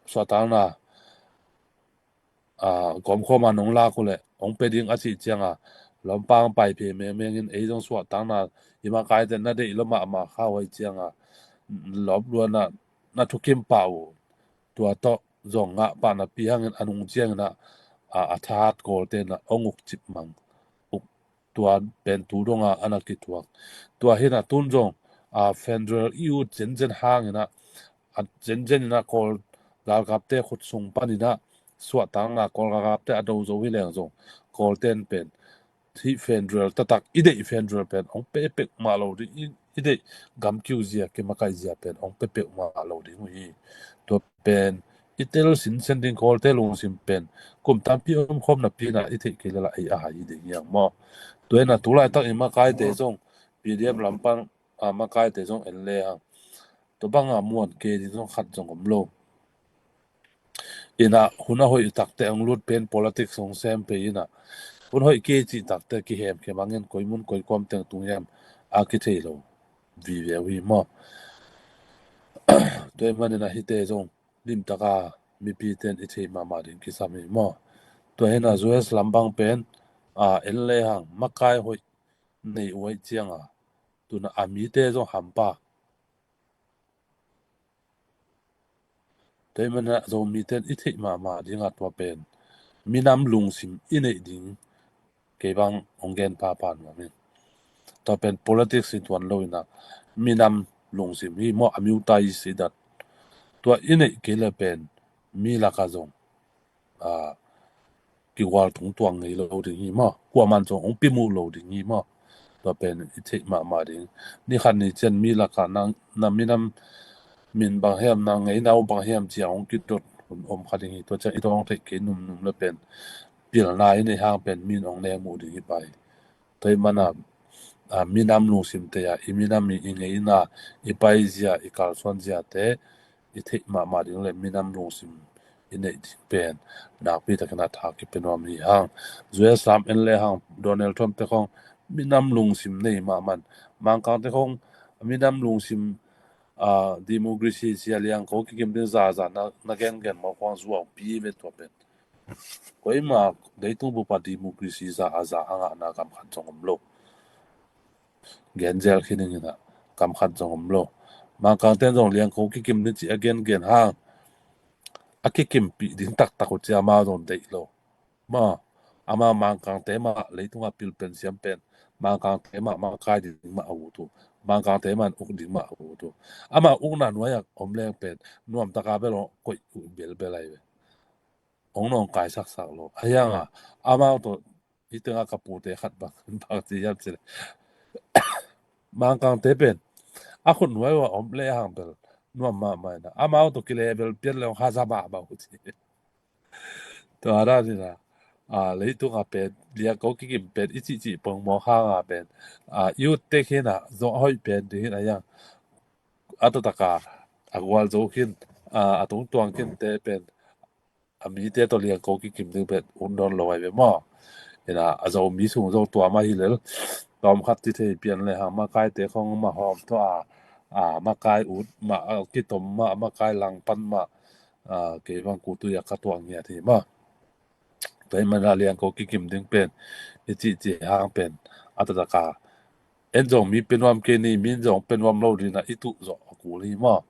suahtakna, a, gawmkhawma nong lak uh leh hong pe ding a cih cianga, lompang pai phe mengmengin ei zong suahtakna i makaite na deih lo mahmah kha uh ahi cianga, lawp luana na thukim pah uh. Tua tawh zong ngah pahna pi hangin a nung ciangina, a, a that Kawlte na hong uk cip mang uk. Tua pen tu donga ana kituak. Tua hina tun zong, a, federal i ut zenzen hangina, a, zenzen ina Kawl galkapte khut sung panina suahtakna Kawl galkapte a do zo hi leng zong Kawlten pen hih federal taktak i deih federal pen hong pepek mah lo ding, i, i deih gamkiu zia, kimakaih zia pen hong pepek mah lo ding uh hi. Tua pen i tel sinsen ding Kawlte lungsim pen kum tampi omkhawm napi na i theih kei lala ei a hai hi ding hiang maw. Tua hina tu laitak i makaite zong P D F lam pan, a, makaite zong en le hang tua banga muan kei ding zong khat zong om lo. Ina hun a hoih takte hong lut pen politics hong sem pei ina hun hoih kei cih takte kihem khem angin koi mun koi kuam teng tung hiam a kithei lo vive uh hi maw. Tua hi manina hite zong limtaka mipiten i thei mahmah ding kisam hi maw. Tua hina U S lam bang pen, a, en le hang makai hoih nei uh aih cianga tuna a mite zong hampa. Tua hi manina Zomiten i theih mahmah dinga tua pen minam lungsim i neih ding kei bang hong gen phapha nuam in. Tua pen politics hi tuan lo ina minam lungsim hi maw, a miu tai si dat. Tua i neih kei le pen mi laka zong, a, kigual tung tuang ngei lo ding hi maw. Kuaman zong hong pimuh lo ding hi maw. Tua pen i theih mahmah ding. Ni khat ni cian mi laka na, na minam min bang hiam, na ngeina uh bang hiam cia hong kidot hun om kha ding hi. Tua cian i tawng theih kei numnum le pen pilna i neih hang pen min hong neng muh ding hi pai. Tua hi mana, a, minam lungsim te a, i minam i, i ngeina, i paizia, i kalsuanzia te i theih mahmah ding le minam lungsim i neih ding pen nakpi takin a tha kipia nuam hi hang. U S lam en le hang Donald Trump te khong minam lungsim nei mahmah. Mangkang te khong minam lungsim, a, democracy sia liang ko kikim ding zaza na, na gengen mawk huang zuau pi ve tua pen. Koima leitung bupa democracy za a za a ngahna kam khat zong om lo. Gen zel khin ing ina kam khat zong om lo. Mangkangten zong liangko kikim ni ci a gengen hang a kikimpih ding taktak uh ci amau zong deih lo. Ma, amau Mangkangte mah leitunga pilpen siam pen Mangkangte mah makai ding mah a ut uh. Mangkangte mah uk ding mah a ut uh. Amau ukna nuai a om leng pen nuamtaka bel koih uh belbel ai ve. Ong nong kai saksak lo. A hianga amau tawh i tenga ka pute khat bang bang ci hiam ci le Mangkangte pen a khut nuai ua om le hang bel nuam mahmah ina amau tawh kile bel pian le ong haza mahmah uh ci. Tua dan ina, a, leitunga pen liangko kikim pen i cihcih pongmawk hanga pen, a, i utte khin a zong a hoih pen ding hin a hiang a taktak a a gualzo khin, a, a tungtuang khin te pen a mite tawh liangko kikim ding pen ut nawn lo ai ve maw. Ina a Zomi sung zong tua mah hi lel. Tawm khat ci thei pian le hang makaite khong mah hawm tawh a, a, makai ut mah, a, kitom mah, makai langpan mah, a, kei bang kutui a ka tuak ngiat hi mah. Tua ahih manin a liangko kikim ding pen i cihcih hang pen a taktak a en zong mi pe nuam kei ni, mi zong pe nuam lo ding a i tuh zawh a kul hi maw.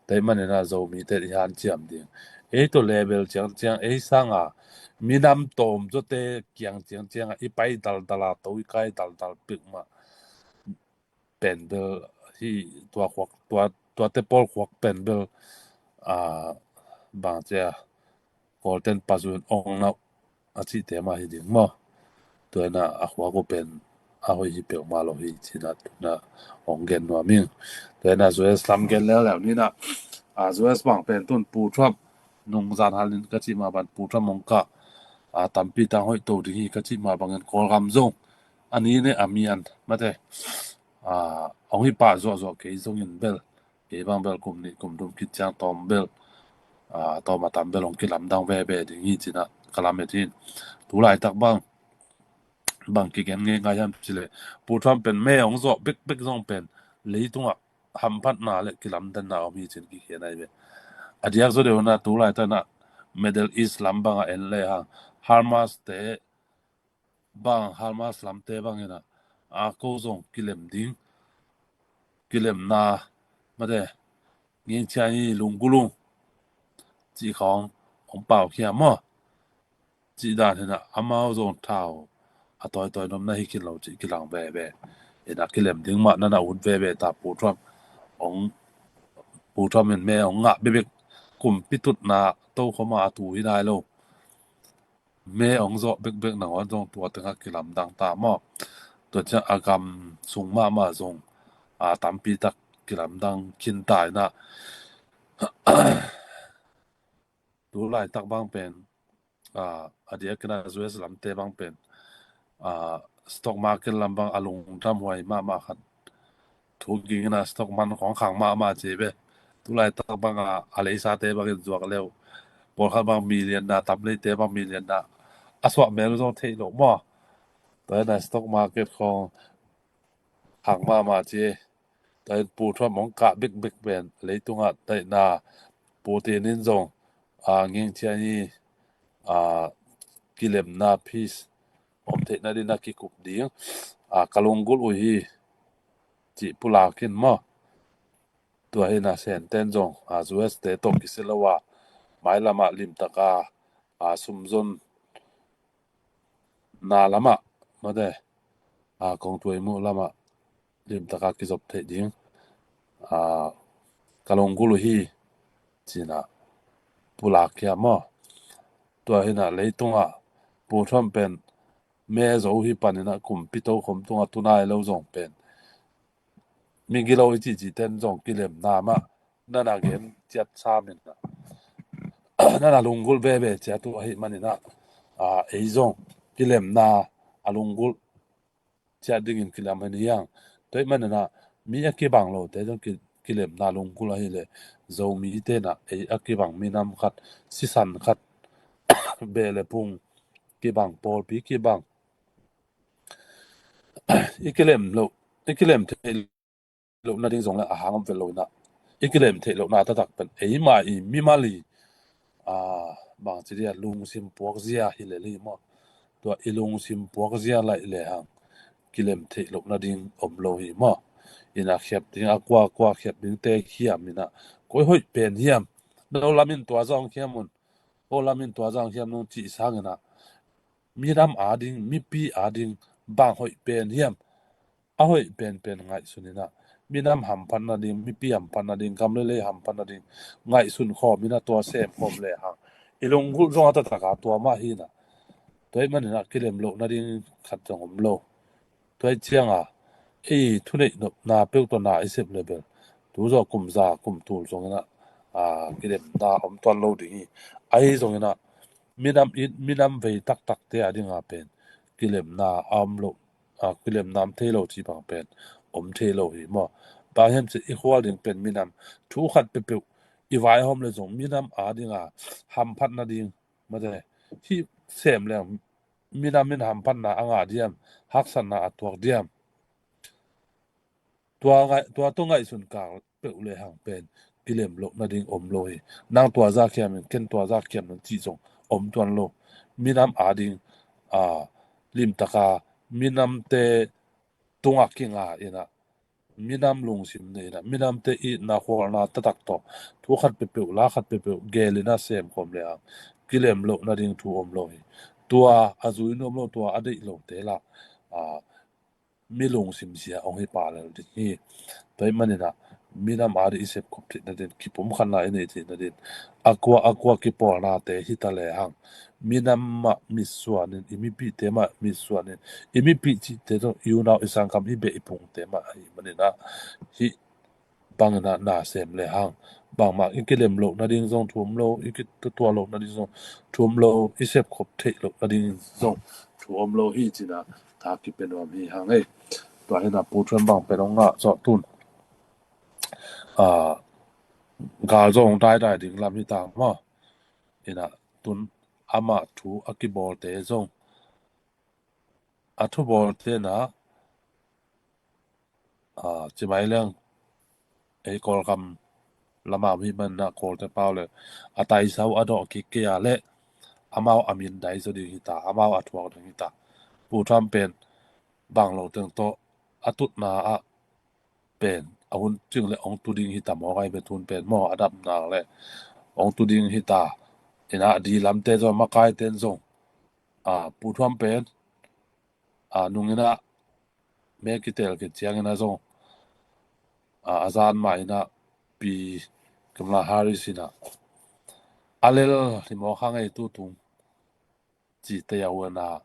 Tua ahih manin a Zomite i hanciam ding, ei tawh level ciangciang, ei sanga minam tawm zawte kiang ciangciang a i pai daldal a, to i kai daldal pek mah pen bel hi. Tua khuak, tua, tuate pawl khuak pen bel, a, bang cia Kawlten pazuin ong nauh a cihte mah hi ding maw. Tua hi a, a khuak uh pen a hoih hi peuhmah lo hi ci-in a, tu-in a ong gen nuam ing. Tua hi a, U S lam gen leuleu ni a, a, U S bang pen tun Pu Trump nungzan halin ka cih mah bang Pu Trump ong kah, a, tampi tang hoih to ding hi ka cih mah bangin Kawlgam zong a ni ne a mian mate, a, ong hi pah zuahzuah kei zongin bel, kei bang bel kum nih kum thum khit ciang tawm bel, a, tawm a tam bel ong kilamdang veve ding hi ci-in a ka lamet hi. Tu laitak bang, bang kigen ngei ngai hiam cih leh Pu Trump pen me ong zawh bekbek zong pen leitungah hamphatna le kilamdanna om hi ci-in kikhia nai ve. A diak zaw deuh a, tu laitak a Middle East lam bang a en le hang, Hamas te bang, Hamas lamte bang hi a, a ko zong kilem ding, kilemna mate, ngingchia hi, lunggulh ung cih khawng ong pau khia maw. Cih dan hi a, amau zong thau a tawitawi nopna hi khin lo cih kilang veve. Hi a, kilem ding mah na na ut veve ta. Pu Trump ong, Pu Trump in me ong ngah bekbek, kumpi tutna tokhom a tu hi nai lo. Me ong zawh bekbek nangawn zong tua tengah kilamdang ta maw. Tua ciang a gam sung mahmah zong, a, tampi tak kilamdang khin ta hi a. Tu laitak bang pen, a, a diakin a U S lamte bang pen, a, stock market lam bang a lungdam huai mahmah khat thu ging in a, stock man khawng khang mahmah ci ve. Tu laitak bang a, a leisate bangin zuak leu, pawlkhat bang million na, tam leite bang million na a suah mel zong theih loh maw. Tua hi a, stock market khawng khang mahmah ci. Tua hi a, Pu Trump ong kah bekbek pen leitungah taihna, Putin in zong, a, ngingchia hi, a, kilemna, peace om theihna ding a kikup ding, a, ka lunggulh uh hi cih pulak in maw. Tua hi a, Senten zong, a, U S te tawh kisia lo a, mailam ah limtak a, a, sumzon na lam ah mate, a, kongtuai muh lam ah limtak a kizop theih ding, a, ka lunggulh uh hi ci-in a pulak khia maw. Tua hi a, leitungah Pu Trump pen me zo hi panin a, kumpi tokhom tungah tu nai lo zong pen, migilo i cihcih ten zong kilemna mah na na gen ciat sam in a, na na lunggulh veve ciat uh ahih manin a, a, ei zong kilemna a lunggulh ciat dingin kilam hi hang. Tua ahih manin a, mi a kibang lote zong ki, kilemna lunggulh ahih leh, Zomite in a, ei a kibang minam khat, sisan khat, beh le pung kibang, pawlpi kibang, i kilem loh, i kilem theih loh nading zong le a hang om vet lo in a, i kilem theih lohna taktak pen eima i mimal i, a, bangci dia, lungsim puakzia hi lel hi maw. Tua i lungsim puakzia laih le hang kilem theih loh nading om lo hi maw. Hi a, khiap ding a, kua kua khiap dingte khiam in a, koi hoih pen hiam, no lam in tua zong khiam un, o lam in tua zong khiam nung cih sangin a, minam ading, mipi ading bang hoih pen hiam, a hoih penpen ngaihsun in a, minam hamphat nading, mipi hamphat nading, gam le lei hamphat nading ngaihsun khawm in a, tua sem khawm le hang i lunggulh zong a taktak a tua mah hi a. Tua ahih manin a, kilem loh nading khat zong om lo. Tua ahih ciang a, ei thuneih nopna peuh tawh na i sep le bel, tu zawh kum za kum tul zong in a, a, kilemna om tuan lo ding hi. Ahi zongin a, minam i, minam vei taktakte ading a pen kilemna a om lo, a, kilemna om thei lo cih bang pen om thei lo hi maw. Bang hiam cih leh i khual ding pen minam, thu khat peuhpeuh i vaihawm le zong minam ading a hamphat nading mate, hih sem leng minam in hamphatna a ngah diam, haksatna a tuak diam. Tua ngai, tua tawh ngaihsun kang peuh le hang pen kilem loh nading om lo hi. Nang tua zah khiam in, ken tua zah khiam in cih zong om tuan lo. minam ading, a, limtaka minamte tungah kinga inah, minam lungsim nei inah, minamte itna khualna taktak tawh thu khat peuhpeuh, la khat peuhpeuh gel inah sem khawm le hang kilem loh nading thu om lo hi. Tua a zui nuam lo, tua a deih lote lah, a, mi lungsim sia hong hi pah lel ding hi. Tua ahih maninah minam ading i sepkhop theih nadin, kipumkhatna i neih theih nadin, a kua a kua kipawlnate hi ta le hang, minam mah mitsuanin, i mipihte mah mitsuanin, i mipih cihte tawh i unau i sangkam, i beh i phungte mah ahih maninah, hih banginah na sem le hang, bangmah i kilem loh nading zong thu om lo, i kituatua loh nading zong thu om lo, i sepkhop theih loh nading zong thu om lo hi cinah tha kipia nuam hi hang ei. Tua hinah Pu Thuam bang pen hong ngah zawh tun, a, gal zong daidai ding lam hi ta maw. Inah tun amah thu a kibawlte zong, a thubawlte na, a, ci mai leng, ei Kawlgam lama mi manna Kawlte pau le, a taisau a dawh kik kei a le, amau a min dai zaw ding hi ta, amau a thuak ding hi ta. Pu Thuam pen bang lo teng tawh a tutna ah pen a hun cing le hong tu ding hi ta maw, ngai ve tun pen maw, a dam nak le hong tu ding hi ta. Inah di lamte zong, makaite zong, a, Pu Thuam pen, a, nung inah me kitel khit ciang inah zong, a, a zan mah inah Pi Kamala Harris inah a lel hi mawk hang ei, tu tung cihte a uana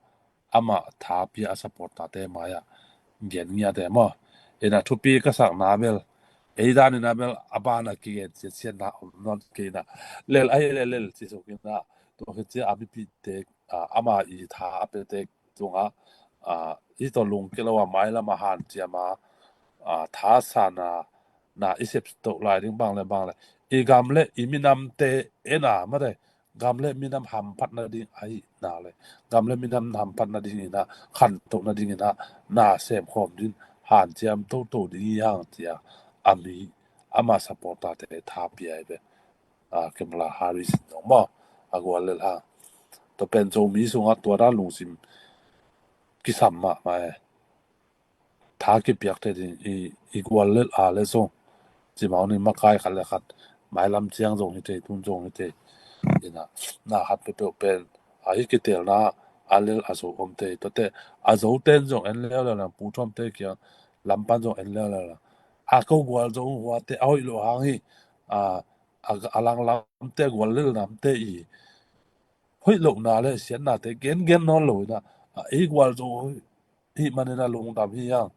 amah tha pia a supporter-te mai-ah gen ngiate maw. Inah thupi ka sakna bel, ei dan inah bel a ban a kigen siatsiatna om nawn kei inah, lel ahi lel lel ci suk inah, tua khit ciang a mipihte, a, ama i tha a piate tungah, a, i tawh lungkia lo a mailam a hanciam a, a, thasana na i sep toh lai ding bang le bang le, i gam le i minamte ena mate, gam le minam hamphat nading ahih nak le, gam le minam hamphat nading inah, khantoh nading inah na sem khawm ding, hanciam toto ding hi hang, ci-a a mi, ama supporter-te tha pia hi ve. A, Kamala Harris in zong maw, a guallel hang. Tua pen Zomi sungah tua dan lungsim kisam mahmah e. Tha kipiak thei ding i, i guallel a le zong, cimau ni, makai khat le khat, mailam ciang zong hi thei, tun zong hi thei. Inah na khat peuhpeuh pen a hi kitelna a lel a zo om thei. Tuate a zote in zong en leuleu lang, Pu Thuamte kiang lam pan zong en leuleu lang. A ko gualzo huate a hoih loh hang hi, a, a, a langlamte, a guallel namte i hoih lohna le siatnate gengen nawn lo inah, a, ei gualzo hih manin a lungdam hi hang.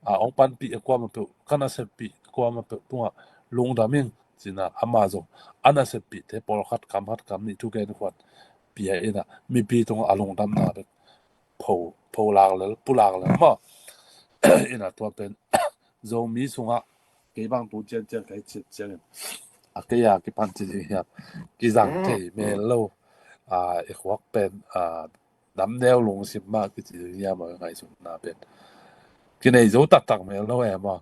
A, hong panpih a kuamah peuh, ka naseppih kuamah peuh tungah lungdam ing cinah, ama zong a naseppihte pawlkhat kam khat kam nih thugen khuan pia inah, mipi tungah a lungdamna bek pho, pho lak lel, pu lak lel maw. Inah tua pen Zomi sungah kei bang tu ciancian ka hi cit ciangin, a, kei a kipan ci ding hiam, kizang thei mel lo, a, i khuak pen, a, namneu lungsim mah kici ding hiam, a, ngaihsutna pen kinei zo taktak mel lo e maw.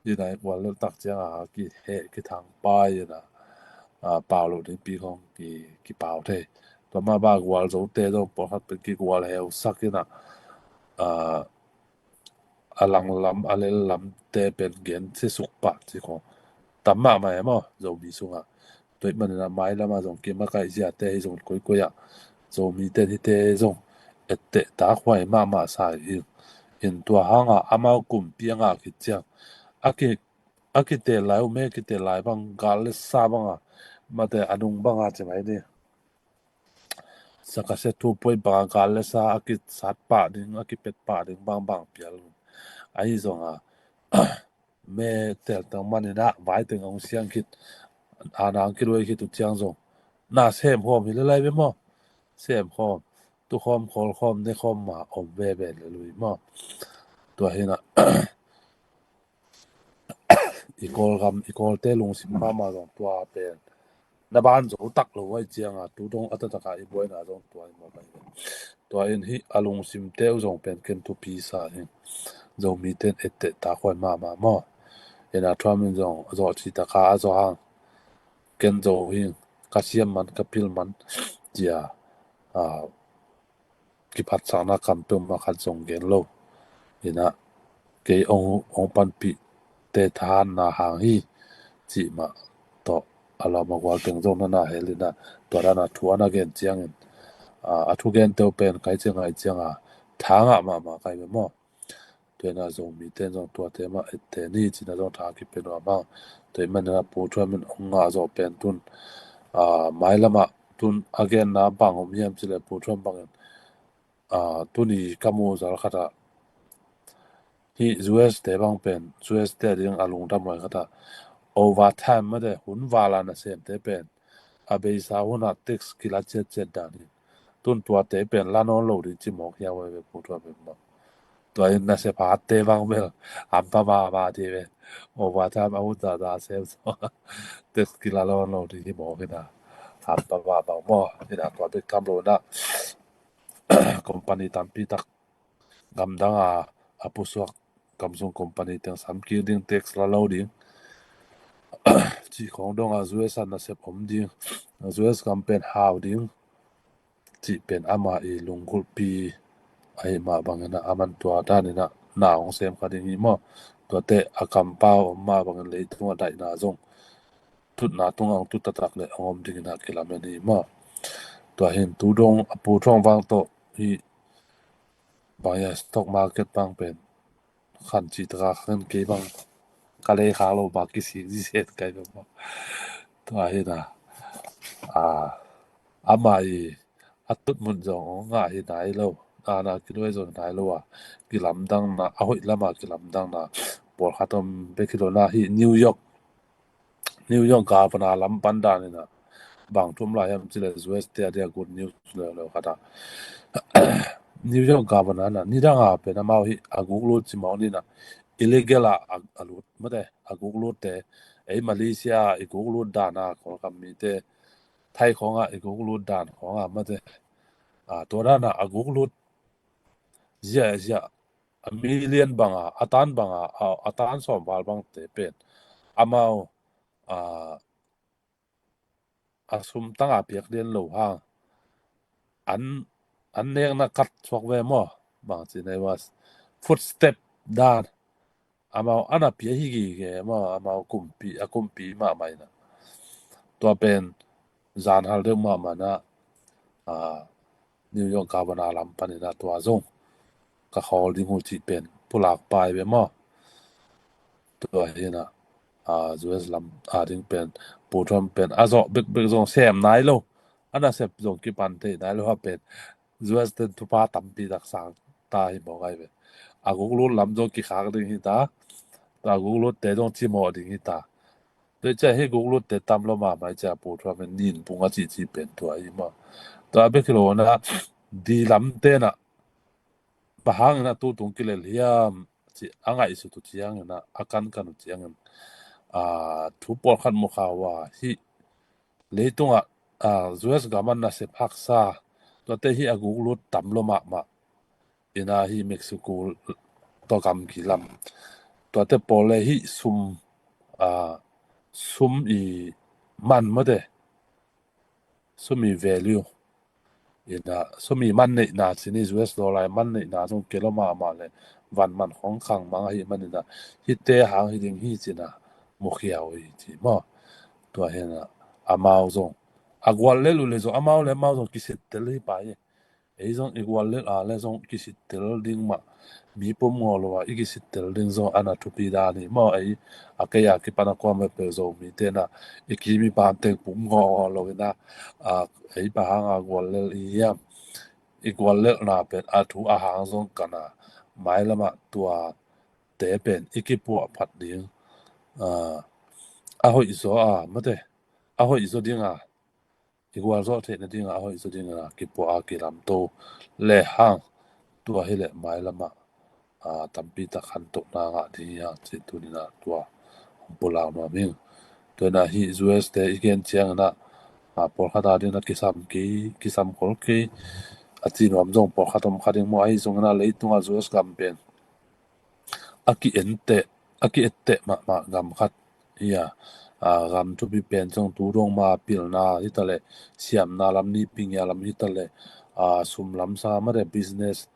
Inah i guallel tak ciang a kiheh kithang pai inah, a, pau loh dingpi khong ki, kipau thei. Tua mah bang gualzote zong pawlkhat pen kigual heusak inah, a, a langlam a lellamte pen gen sisuk pah ci khong tam mahmah e maw, Zomi sungah. Tua ahih maninah mailamah zong kimakaih ziate hi zong koikoi ah Zomite in hihte zong etteh takhuai mahmah sa hi. In tua hangah amau kumpi a ngah khit ciang a ki, a kitel lai, ume kitel lai bang, gal le sa banga, mate a nung banga ci mai ni. Sakasia thu puai banga gal le sa a kisat pah ding, a kipet pah ding bangbang pial. Ahi zonga me teltang maninah vaiteng a hong siang khit, ana hong kiluai khit uh ciang zong na semkhawm hi le lai ve maw. Semkhawm, tukhawm, khawlkhawm, nekhawm ma om veve le lui maw. Tua hinah i Kawlgam, i Kawlte lungsim mahmah zong tua pen na ban zo tak lo ahi cianga tu dong a taktakah i buaina zong tua hi mawk ahi ve. Tua in hih a lungsimte uh zong pen ken thupi sa hi. Zomite in etteh takhuai mahmah maw. Ena Trump in zong a zawh cih taka a zawh hang, ken zo hi, ka siam man, ka pil man, cia, a, kiphatsakna kam peuhmah khat zong gen lo. Inah kei hong, hong panpih te thahatna hang hi cih mah tawh a lawm a gual teng zong na na hel inah tua dan a thu a na gen ciangin, a, a thugente uh pen kai ciang ai ciang a tha ngah mahmah kai ve maw? Tua inah Zomite in zong tuate mah ette ni cih na zong tha kipia nuam hang. Tua ahih manin a Pu Trump in hong ngah zawh pen tun, a, mailam ah tun a genna bang om hiam cih leh Pu Trump bangin, a, tuni ka muh zal khat ah hih U S te bang pen, U S te ading a lungdam huai khat ah overtime mate hun val a nasemte pen a beisa hun ah tax kila ciatciat dan hi. Tun tuate pen la nawn lo ding ci mawk hiam ve Pu Trump in bang. Tua in nasep hatte bang bel hampa mahmah ding ve. Overtime a hun zahzah sem zaw tax kila nawn lo ding hi mawk hi na. Hampa mahmah maw. Hi na tua bek tham lo na company tampi tak gamdang a, a pusuak gamsung company teng samkik ding, tax la lo ding cih khawng dong a U S a nasep om ding, U S gam pen hau ding cih pen ama i lunggulhpi ahih mah bangin a, aman tua danin a na hong sem kha ding hi maw? Tuate a kampau om mah bangin leitung a daihna zong tutna tungah hong tut taktak leh hong om dingin a kilamen hi maw? Tua hin tu dong a Pu Trump vang tawh hih bang hiam stock market bang pen khan cih taka khan kei bang ka lei khak lo bang kisik zizen kai bang maw? Tua hi na, a, ama i a tutmun zong hong ngah hi nai lo, a, na kinuai zong hi nai lo a, kilamdangna, a hoih lam a kilamdangna pawlkhat om bek hi lo na. Hih New York, New York governor lam pan danin a bang thu om lai hiam cih leh U S te a dia good news leuleu khat a, New York governor na nidang a pen amau hih a guk lut ci mawk ni na, illegal a, a, a lut mate, a guk lutte, ei Malaysia i guk lut dan a Kawlgam mite, Thai khawng a i guk lut dan khawng a mate, a, tua dan a a guk lut zia zia a million bang a, a tan bang a, a, a tan sawm val bangte pen amau, a, a sum tang a piak lian lo hang an, an nekna kat suak ve maw? Bang ci nei was footstep dan amau ana pia hi gige maw? Amau kumpi, a kumpi mahmah ina. Tua pen zan hal deuh mahmah na, a, New York governor lam panin a tua zong ka khawl ding uh cih pen pulak pai ve maw? Tua hi na, a, U S lam a ding pen Pu Trump pen a zawh bekbek zong sem nai lo, a nasep zong kipan thei nai lo a pen U S ten thupha tampi tak sang ta hi mawk ai ve. A guk lut lam zong kikhak ding hi ta, a guk lutte zong cimawh ding hi ta. Tua ciah hih guk lutte tam lo mahmah ciah Pu Trump in nin pung a cihcih pen tua hi maw? Tua bek hi lo na, di lam tenah bang hangin a tutung kilel hiam cih a ngaihsut uh ciangin a, a kankan uh ciangin, a, thu pawlkhat mu kha uh a, hih leitungah, a, U S gam a nasep haksa, tuate hih a guk lut tam lo mahmah ina, hih Mexico tawh gamgi lam, tuate pawl le hih sum, a, sum i man mate, sum i value ina, sum i man neihna cih ni, U S dollar i man neihna zong kei lo mahmah le van man khong khang mang ahih manin a, hihte hang hi ding hi cih na mukhia uh hi ci maw? Tua hi na, amau zong a guallel uh le zong amau le amau zong kisittel hi pai hi. Ei zong i guallel a le zong kisittel ding mah, mi pum ngaw lo a i kisittel ding zong a na thupi dan hi maw? Ei a kei a kipan a kuamah peuh Zomite na i kim i pam teng pum ngaw lo ina, a, ei bang hang a guallel i hiam? I guallelhna pen a thu a hang zong kan a, mailam ah tuate pen i kipuah phat ding, a, a hoih zaw a mate, a hoih zaw ding a, i gualzawh theihna ding a, a hoih zaw ding a kipuah a kilamto le hang, tua hi leh mailam ah, a, tampi tak hantohna ngah ding hi hang cih tuni na tua hong pulak nuam ing. Tua ina hih U S te i gen ciangin a, a, pawlkhat a ding na kisam kei, kisam khol kei a ci nuam zong pawlkhat om kha ding maw? Ahi zongin a leitung a U S gam pen a ki-en teh, a ki-et teh mahmah gam khat hi a, a, gam thupi pen zong tu dong ma pilna hi ta leh, siamna lam, nipi ngia lam hi ta leh, a, sum lamsang a mate business,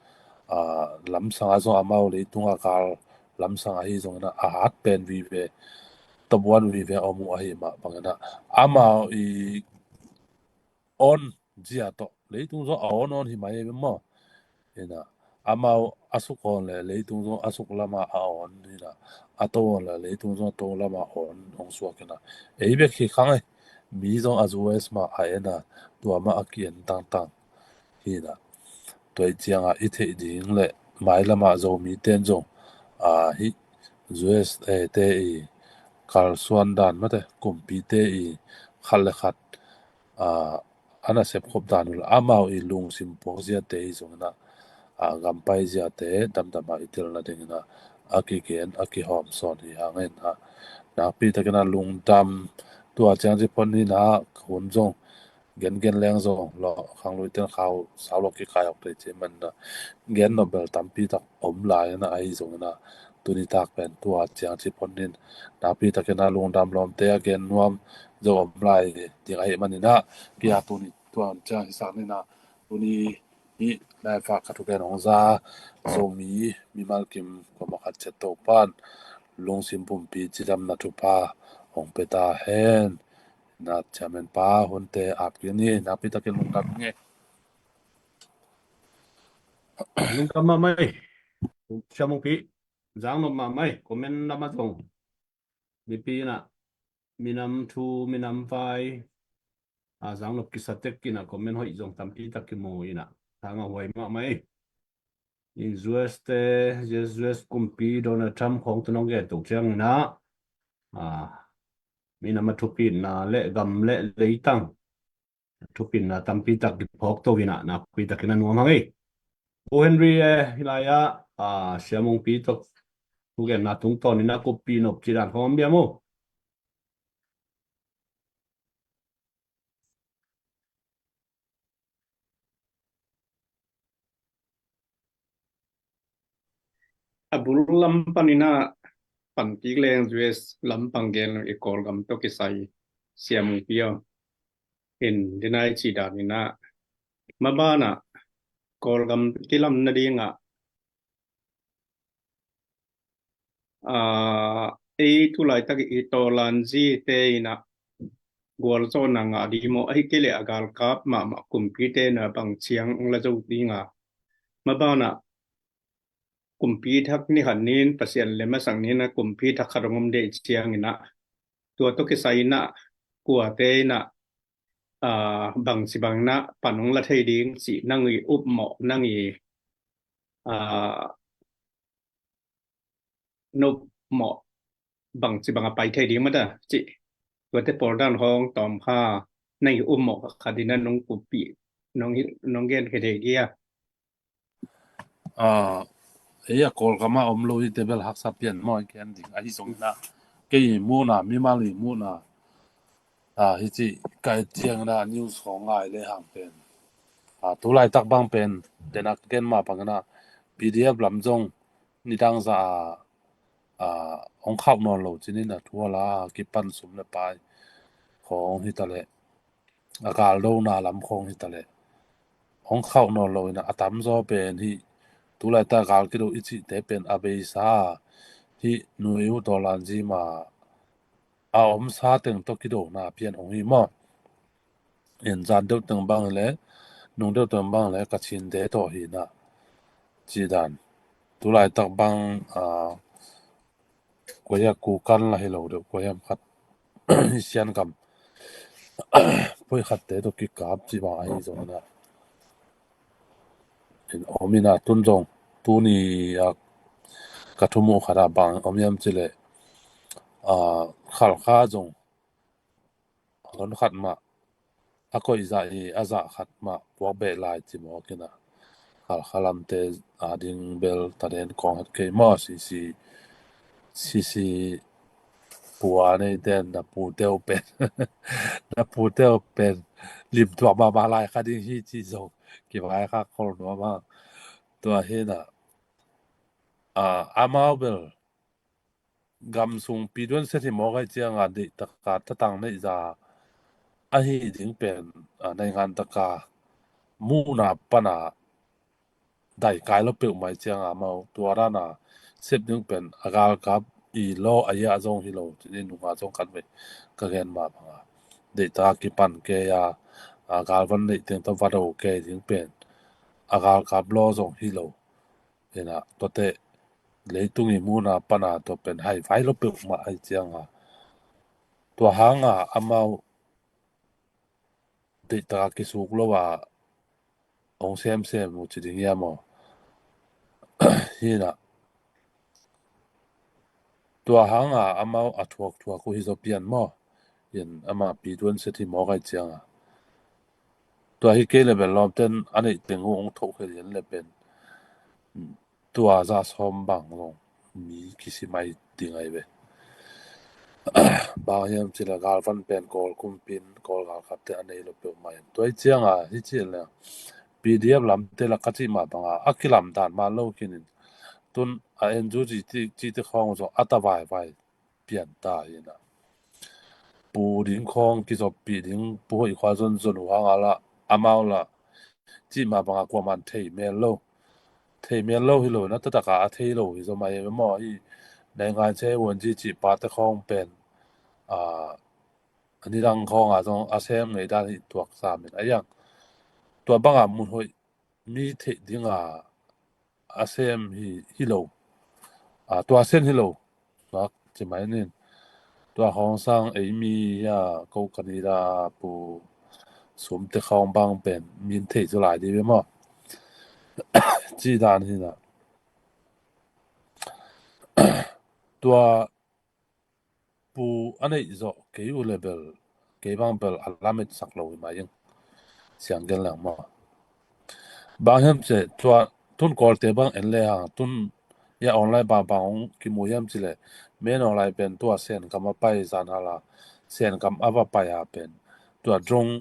a, lamsang a zong amau leitung a kal lamsang ahi zongin a, a hat pen vive, top one vive a om uh ahi mah bangin a, amau i on zia tawh leitung zong a on on hi mai maw. Ina, amau a suk on le leitung zong a suk lama a on ina, a to on le leitung zong a to lama on hong suak ina. Ei bek hi khang ei, mi zong a U S mah a en a, tua mah a ki-en tangtang hi ina. Tua i cianga i theih ding le mai lama Zomi ten zong, a, hi U S te i kalsuan dan mate, kumpi te i khat le khat, a, a nasep khop dan uh le amau i lungsim puak ziate i zongin a, a, gampai ziate damdam a i tel nadingin a, a kigen a kihawm sawn hi hangin a, nakpi takin a lungdam. Tua ciang ci phot ni na, hun zong gengen leng zong lo khang lui ten khau sau lo kikai awk te ci man na, gen nop bel tampi tak om lai na ahi zongin a, tuni tak pen tua ciang ci phot nin, nakpi takin a lungdam lawmte a gen nuam zo om lai ding ahi manin a, kia tuni tuan ciang hi sak nin a, tuni hi lai fa ka thugen hong za Zomi mimal kim kua mah khat ciat Topan lungsim pumpi cidamna thupha hong pe ta hen. Na, chairman pa, hunte ap kik ni, nakpi takin lungdam nge. Lungdam mahmah ei. Siamungpi, zang nop mahmah ei, comment lam a zong. Mipi ina, minam thu, minam vai, a, zang nop kisa tek ina, comment hoih zong tampi tak kimu ina. Thang a huai mahmah ei. In U S te, U S kumpi Donald Trump khong tu nong gen tuk ciang ina, a, minam a thupitna le gam le leitang thupitna tampi tak kiphawk to ina, nakpi takin a nuam hang ei. Pu Henry e, hilai a, a, Siamungpi tok thugenna tungtawn ina kumpi nop ci dan khong om bia mu. A bul lam pan ina pan kik leng U S lam pan gen lo i Kawlgam tawh kisai Siamungpi aw. In dinai ci dan ina mabana Kawlgam kilam nadinga, a, ei tulaitak i tawlanzi te ina gualzawhna ngah ding maw, ahi kei le a galkap mahmah kumpi te na bang ciang la zo dinga. Mabana kumpi thak ni khat nin Pasian le masak nin a kumpi thak khat hong om dei ciang ina, tua tawh kisai ina kuate ina, a, bang ci bang ina pan hong la thei ding ci nang i up mawh, nang i, a, nop mawh bang ci bang a pai thei ding mata ci. Tuate pawl dan hong tawm kha nang i um mawh kha dina nong kupi nong gen khe thei dia. A, ei a Kawlgam a om lo hi te bel haksa pian maw i ken ding ahi zong ina. Kei i muhna, mimal i muhna, a, hi ci kai ciang ina news hong ngai le hang pen, a, tulaitak bang pen dena ken ma bang ina P D F lam zong nidang za a, a, hong khauh nawn lo cinin a thu a la kipan sum le pai khong hi ta le, a galdona lam khong hi ta le hong khauh nawn lo ina a tamzaw pen hi tulaitak gal kido i cihte pen a beisa hi nu i u tawlanzi ma a omsa teng tawh kidona pian hong hi maw. In zan deuh teng bang le nung deuh teng bang le ka cinte tawh hi na ci dan. Tulaitak bang, a, kua hiam kukan la hi lo deuh kua hiam khat hi sian kam poi khatte tawh kikap ci bang ahi zong ina. In om ina tun zong tuni a ka thumuh khat a bang om hiam ci le, a, Khalkha zong hon khat mah a koih zah hi a zah khat mah puak beh lai ci mawk ina. Khalkha lamte a ding bel taden kawng het kei maw sisi, sisi pua nei ten na puteu pen na puteu pen limtuak mahmah lai kha ding hi ci zong kivai kha khol nuam a. Tua hi na, a, amau bel gam sung piduan set hi mawk ahi cianga deih taka tatang neih za ahi ding pen, a, naingan taka muhna pana dai kai lo peuhmah cianga amau tua dana sep ding pen a galkap i law a iah zong hi lo, cini nunga zong kan vei ka gen mah banga deihta kipan kei a, a galvan neih teng tawh va do kei ding pen a galkap law zong hi lo. Ina tuate leitung i muhna pana tua pen hai vai lo peuhmah ai cianga tua hanga amau deihta kisuk lo a ong semsem uh ci ding ia maw? Hina tua hanga amau a thuakthuak uh hi zaw pian maw? In ama pi tuan set hi mawk ai cianga tua hi kei le bel lawmten a neih teng uh ong thoh khel in le pen tua za sawm bang zong mi kisimai ding ai ve. Bang hiam cila galvan pen Kawl kumpin Kawl galkapte a nei lo peuhmah in tua hi cianga hi ci le P D F lamte la ka cih mah banga a kilamdan mah lo kinin tun a N U G cite khawng zong a ta vaivai pian ta hina pu ding khawng kizoppih ding pu hoih khua zonzon uh hanga la amau la cih mah banga kuaman thei mel lo. Thei mel lo hi lo na tataka a thei lo hi zaw mai maw hi. Naingan se wonji cih pate khawng pen a nidang khawnga zong a sem ngei dan hi tuak samin a iang tua banga mun hoih mi theih dinga a sem hi hi lo. A tua sen hi lo nak ci mai nin tua khawng sang ei mi a ko kanida pu sumte khawng bang pen min theih cu lai di ve maw? Ci dan hina tua pu a neih zawh kei uh le bel kei bang bel a lamet sak lo hi mai ing. Siang gen leng maw? Bang hiam ce tua tun Kawlte bang en le hang tun ia online bang bang hong kimu hiam ci le men online pen tua Sen kam a pai zan hala Sen kam a va pai ha pen tua drone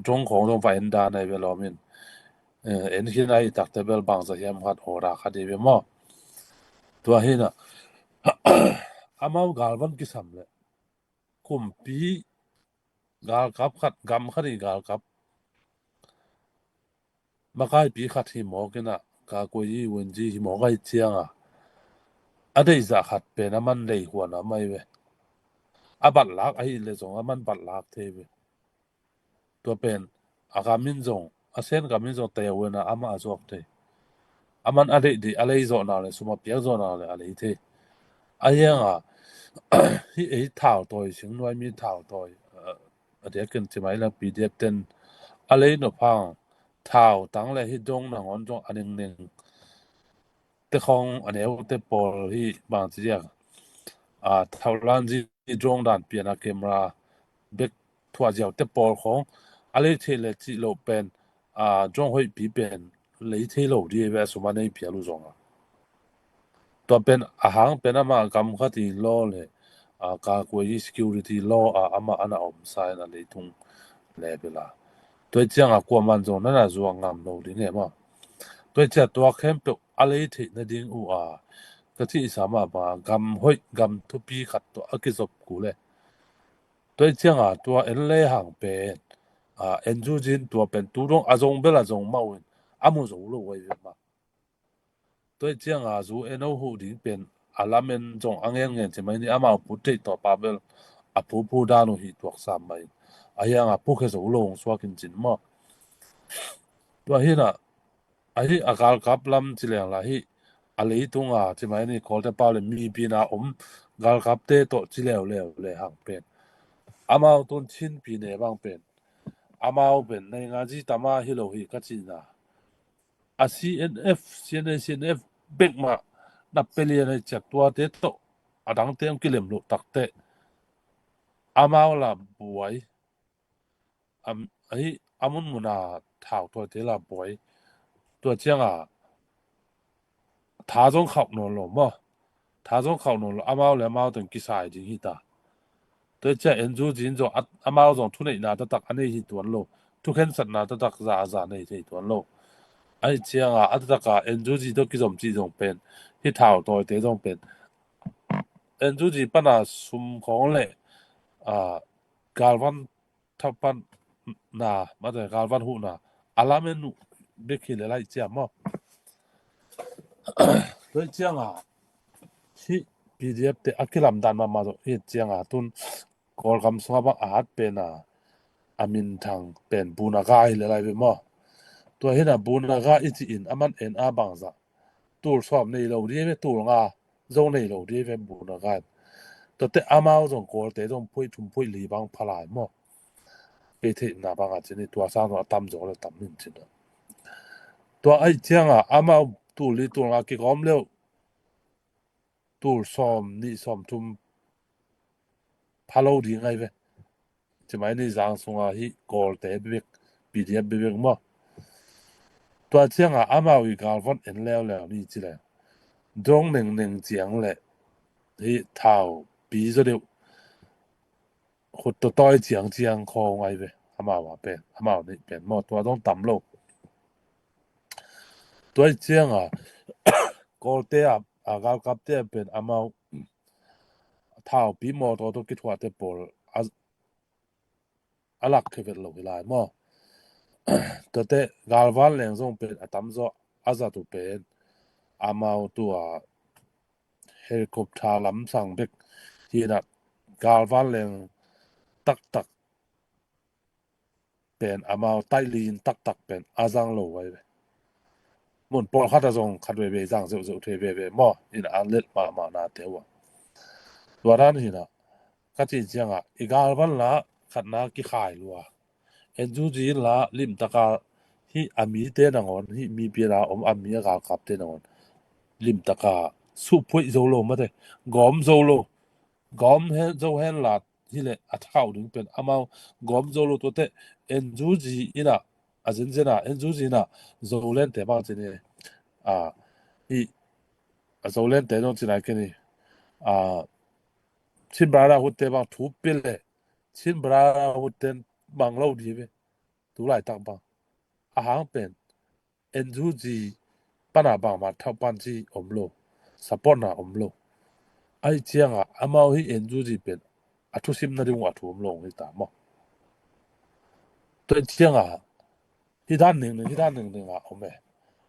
drone khawng zong va en dan ai ve lawmin en khin ai takte bel bangza hiam khat order khat hi ve maw? Tua hina amau galvan kisam le kumpi galkap khat gam khat i galkap makaipi khat hi mawk ina ka kuai i wonji hi mawk ai cianga a deihzah khat pen a man lei huan a mai ve. A batlak ahi le zong a man batlak thei ve. Tua pen a kamin zong a Sen kamin zong tei a uena amah a zuak thei. A man a deih dih a lei zawhna le sum a piak zawhna le a lei thei. A hianga hi ei thau tawi sing nuai mi thau tawi a diakin cimai lang P D F ten a lei nop hang thau tang le hi dong nangawn zong a ningning te khawng a neu te pawl hi bang ci diak a thaulan zi drone dan pian a camera bek thuah ziau te pawl khawng a lei thei le cih loh pen a drone hoih pi pen lei thei lo di ve a sum a nei pial uh zong a tua pen a hang pen amah gam khat i law le a ka kuai i security law a amah ana om sa in a leitung le bela tua ciang a kuaman zong nana zuak ngam lo ding e maw? Tua ciang tua khempeuh a lei theih nading uh a ka cih sa mah bang a gam hoih gam thupi khat tawh a kizop ku le tua ciang a tua en le hang pen a en zu zin tua pen tu dong a zong bel a zong mah uh in a mu zo lo uh a i ve mah. Tua ciang a zu en oh huh ding pen a lamen zong a ngen ngen ci mai ni amau pu theih tawh pa bel a pu pu dan uh hi tuak sam mai a hiang a pu khe zo lo hong suak in cin maw? Tua hi na ahi a galkap lam ci leng la hi a leitung a ci mai ni Kawlte pau le mi pina om galkapte tawh ci leuleu le hang pen amau tun Chin pi ne bang pen amau pen nei nga zi tama hi lo hi ka cina a C N F, C N A, C N F bek mah na pelian hei ciat tuate tawh a dangte hong kilem loh takte amau la buai ahi a munmuna thau tawite la buai tua cianga tha zong khauh nawn lo maw? Tha zong khauh nawn lo amau le amau teng kisai ding hi ta. Tua cia N U G in zong amau zong thuneihna taktak a nei hi tuan lo. Thukhensatna taktak za a za nei thei tuan lo. Ahi cianga a taktak a N U G tawh kizom cih zong pen hi thau tawite zong pen N U G pana sum khawng le galvan thapatna mate galvan huhna a lamen uh bek hi le lai ciam maw. Tua cianga hi P D F te a kilamdan mahmah zawh hi cianga tun Kawlgam sunga bang a hat pena a minthang pen Bunaga hi le lai ve maw. Tua hina Bunaga i ci in a man en a bangzah tul sawm nei lo dih ve, tul nga zo nei lo dih ve Bunaga in. Tuate amau zong Kawlte zong phuih thum phuih li bang phalai maw. Kei theihna banga cini tua sang zong a tam zo le tam min cina. Tua aih cianga amau tul li tul nga kigawm leuh tul sawm nih sawm thum phalo ding ngai ve. Cimai ni zang sunga hi Kawlte bibek, P D F bibek maw. Tua cianga amau i galvan en leuleu ni ci le dong nengneng ciang le hi thau pi zaw deuh khut tawtawi ciangciang khaw ngai ve. Amau a pen, amau nih pen maw, tua dong tam lo. Tua cianga Kawlte a, a galkapte a pen amau thaupi mawtaw tawh kithuahte pawl a, a lak khe vet lo hi lai maw. Tuate galvan leng zong pen a tamzaw a zat uh pen amau tua helicopter lamsang bek hinah galvan leng taktak pen amau tailin taktak pen a zang lo vai ve. Mun pawlkhat a zong khat veve zang zeuhzeuh thei veve maw, in a let mahmah nate uh a. Tua dan hinah ka cin ciangah i galvan la khatna kikhai lua. N U G la limtaka hi a mite nangawn hi mi piana om a mi a galkapte nangawn limtaka suhphuaih zo lo mate, gawm zo lo, gawm hen zo hen la hileh a thau ding pen amau gawm zo lo tuate N U G inah a zenzen a N U G inah Zolente bang cini a hi a Zolente zong cina keni a Chin Brotherhood te bang thu pil le Chin Brotherhood ten bang lo di ve. Tu laitak bang a hang pen N U G pana bangmah thau pan ci om lo, supportna om lo. Aih cianga amau hi N U G pen a thusim nading uh a thu om lo hi ta maw. Tua cianga hi dan ningning hi dan ningning a om e.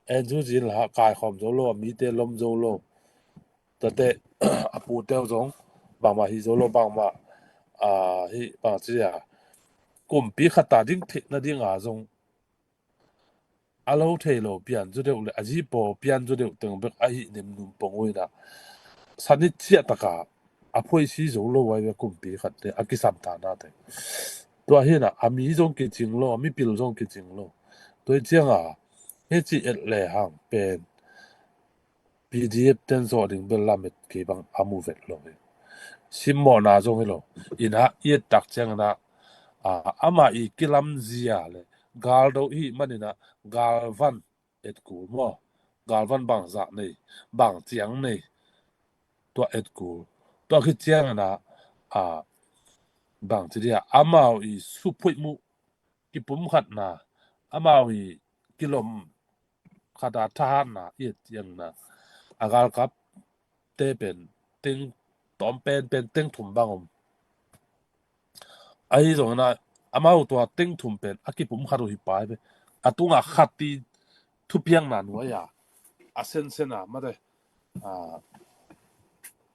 N U G la kaikhawm zo lo, a mite lom zo lo. Tuate a pute uh zong bangmah hi zo lo, bangmah a hi bang ci a kumpi khata ding theih nadinga zong a lo thei lo pian zu deuh le a zipaw pian zu deuh teng bek ahi nemnum pong uh inah sanit ciahtaka a phuaisi zo lo vai ve kumpi khat te a kisam ta nate. Tua hinah a mi zong kicing lo, a mipil zong kicing lo. Tua hi cianga hi ci et le hang pen P D F ten zawh ding bel lamet kei bang a mu vet lo hi. Simmawhna zong hi lo. Inah i et tak cianginah a, amah i kilamzia le galdo i hih maninah galvan et kul maw. Galvan bangzah nei, bang ciang nei, tua et kul. Tua khit cianginah a, bang ci dia amau i suphuih muh kipumkhatna, amau i kilom khata thahatna i et ciangna a galkapte pen teng tawm penpen teng thum bang om. Ahi zongina amau tua teng thum pen a kipumkhat uh hi pai ve. A tunga khat i thupiakna nuai a a sensen a mate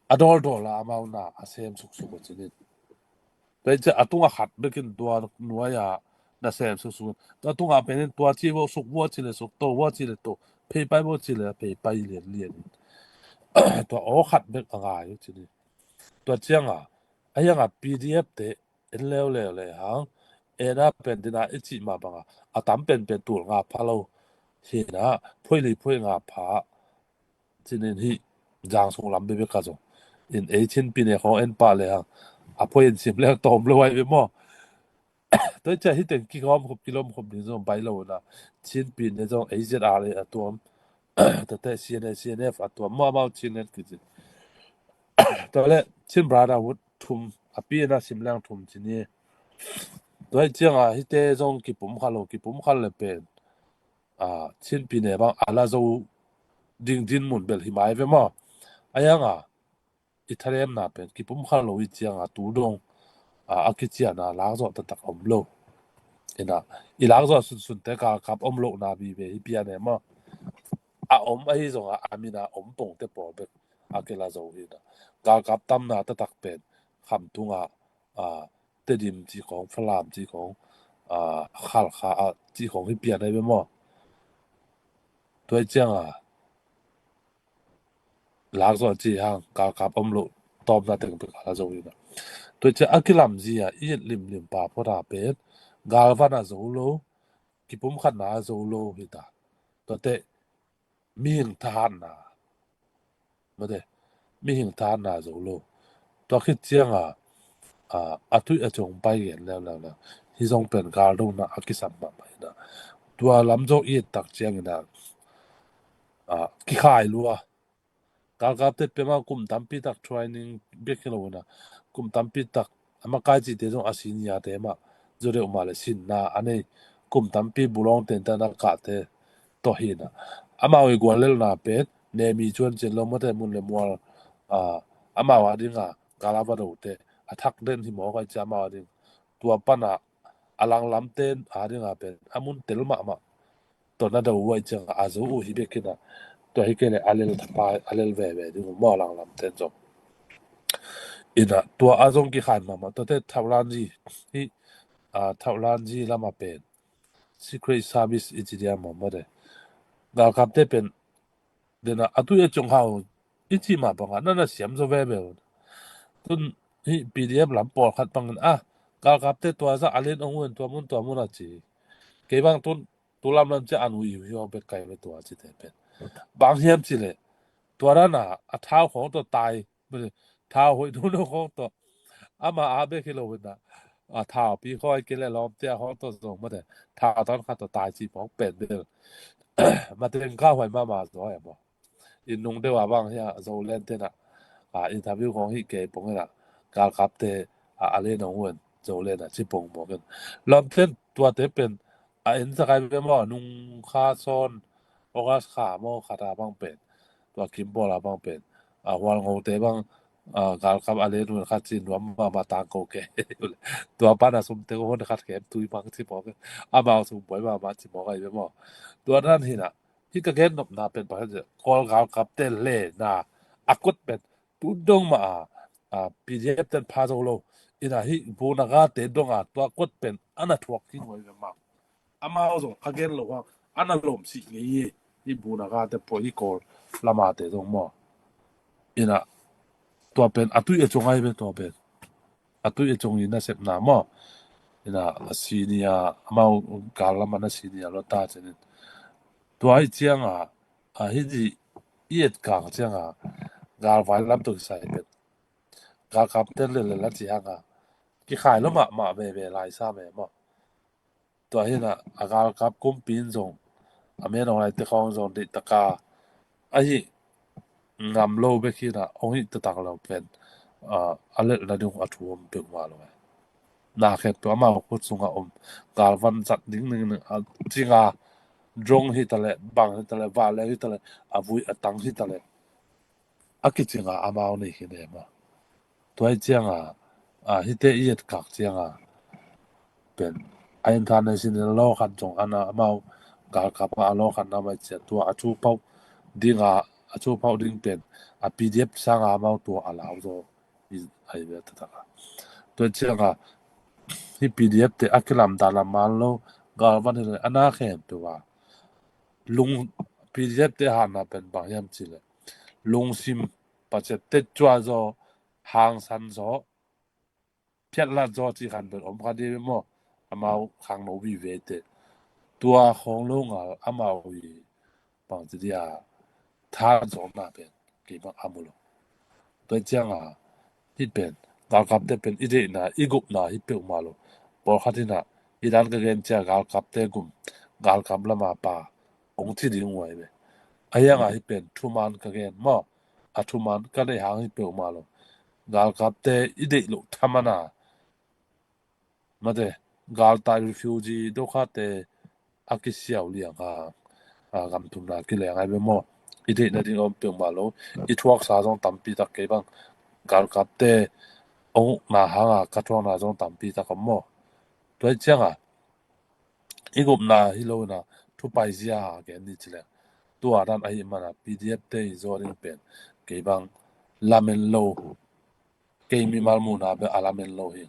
a dawldawl a amau na a sem suksuk uh cinin. Tua in ciah a tunga khat bekin tua nuai a na sem suksuk in tua tunga penin tua ci vua suk vua ci le suk to vua ci le to pheipai vua ci le pheipai lianlian in tua aw khat bek a ngai uh cinin. Tua cianga a hianga P D F te en leuleu le hang ena pen dina i cih mah banga a tam penpen tul nga pha lo hina phuaili phuai nga pha cinin hi zang sung lam bebek a zong in ei Chinpi ne khawng en pah le hang a phuai in sim leng tawm lo ai ve maw. Tua i ciah hi teng kigawm khop kilom khop ding zong bai lo na Chinpi ne zong ei Z R A a tuam tate C N A C N F a tuam maw amau Chin len kici. Tua le Chin Brotherhood thum a pi ena sim leng thum cini. Tua i cianga hite zong kipum kha lo kipum kha le pen a Chinpi ne bang a la zo ding dinmun bel hi mai ve maw. A hianga i thalemna pen kipum kha lo i cianga tu dong a kiciana lak zawh taktak om lo. Ina, i lak zawh sunsunte galkap om lohna vive hi pian e maw. A om ahi zongah a mina om pongte pawl bek a kila zo hi. Ina, galkap tamna taktak pen Khamtung ah, a, Tedim cih khawng, Falam cih khawng, a, Khalkha ah cih khawng hi pian ahi ve maw. Tua hi cianga lak zawh ci hang galkap om loh tawpna teng pek a la zo hi. Tua hi ciang a kilamzi a i et limlim pa phota pen galvan a zo lo, kipumkhatna a zo lo hi ta. Tuate mihing thahatna, mate, mihing thahatna zo lo. Tua khit cianga, a, a tuih a ciong pai gen leuleu le hi zong pen galdona a kisam mahmah hi. Ina, tua lam zong i et tak ciangina, a, kikhai lua. Galkapte pia mah kum tampi tak training bek hi lo ina, kum tampi tak a makai cihte zong a seniorte mah zaw deuh mah le sinna a nei, kum tampi bulawng tenten a kahte tawh hi. Ina, amau i guallelhna pen nemi cuan cin lo, mate, mun le mual, a, amau a dinga galava dote a thak den hi mawk a, i cia amau a ding. Tua pana a langlamte a dinga pen a mun tel mahmah tawh na do uh a, i cianga a zo uh hi bek ina, tua hi kei le a lel thapa, a lel veve ding uh maw, langlamte zong. Ina, tua a zong kikhai mahmah. Tuate thauhlanzi hi, a, thauhlanzi lama pen Secret Service i ci dia maw, mate, galkapte pen dena a tuih a ciong hau i cih mah banga na na siam zaw veve uh. Tun hi P D F lam pawlkhat bangin, a, galkapte tua zah a len ong un, tua mun tua mun a ci. Kei bang tun tu lamlam cia an uh iu hi aw bek kai ve tua cite pen. Bang hiam cileh tua dana a thau khawng tawh tai, thau hoih duhduh khawng tawh, ama a bek hi lo ina, a, thau pi khawng a kei le lawmte a khawng tawh zong, mate, thau tawn khat tawh tai ci pawng pen bel. Mate, kha huai mahmah zaw e maw. Inn nung deuh a bang hi a, Zoland tena, a, interview khawng hi kei pong ina, galkapte a, a len ong un Zoland a ci pong mawk in. Lawmten tuate pen a en zakai ve maw, nung kha sawn, August kha maw, khat a bang pen, tua Kimbawl a bang pen, a, Hualngote bang, a, galkap a len un khat ci nuam mahmah tangko kei. Tua pana sumte ko hon khat kem tui mang ci mawk in, amau sum buai mahmah ci mawk ahi ve maw. Tua dan hi ina, hi ka gen nopna pen pakhat, Kawl galkapte lena a kot pen tu dong mah a, a, P D F ten pha zo lo. Ina, hi Pu Naga te dong a tua kot pen ana thuak hi nuai ve maw. Amau zong a gen lo hang ana lawm sih ngei hi, hi Pu Naga te pawh hi Kawl lama te zong maw. Ina, tua pen a tuih a ciong ahi ve, tua pen a tuih a ciong i nasepna maw. Ina, a senior, amau gal lama na senior lo ta cinin. Tua hi cianga, a, hi di i et kang cianga galvai lam tawh kisai pen galkapte lel lel a ci hanga kikhai lo mahmah veve lai sa me maw. Tua hi ina, a galkap kumpi in zong, a menawng laite khawng zong deih taka ahi ngam lo bek hi ina, ong hih taktak lo pen, a, a lelhna ding a thu om peuhmah lo. Na khempeuh amau khut sungah om, galvan zat ding ding a cinga, drone hi taleh, bang hi taleh, vanleng hi taleh, a vui a tang hi taleh, a kicinga amau nei hi ne maw. Tua hi cianga, a, hite i et kak cianga pen a international law khat zong ana, amau galkap a law khat na mai cia, tua a thu pauh dinga, a thu pauh ding pen a P D F sanga amau tua a lau zaw hi, ahi ve taktak a. Tua hi cianga hi P D F te a kilamdang lam man lo, galvan hi le a na khempeuh a lung, P D F te hatna pen bang hiam cileh lungsim, pasiat tetcua zaw, hangsan zaw, phiatlat zaw ci khan pen om kha dih maw. Amau khangno vive te tua khawng lo ngal amau hi bang ci dia tha zawhna pen kei bang a mu lo. Tua hi cianga hi pen galkapte pen i deihna, i gupna hi peuhmah lo. Pawlkhat hi ina, i dan ka gen cia galkapte gum, galkap lama pa ong thi ding uh ahi ve. A hianga hi pen thuman ka gen maw, a thuman ka neih hang hi peuhmah lo. Galkapte i deih loh thamana, mate, galtai refugee dokhate a kisiau liang a, a, gam thumna kileng ahi ve maw. I deihna ding om peuhmah lo. I thuaksa zong tampi tak kei bang galkapte ong ukna hanga ka thuakna zong tampi tak om maw. Tua hi cianga i gupna hi lo in a, thupai zia gen ni ci leng, tua dan ahih man a P D F te i zawh ding pen kei bang lamen lo, kei mimal muhna bel a lamen lo hi.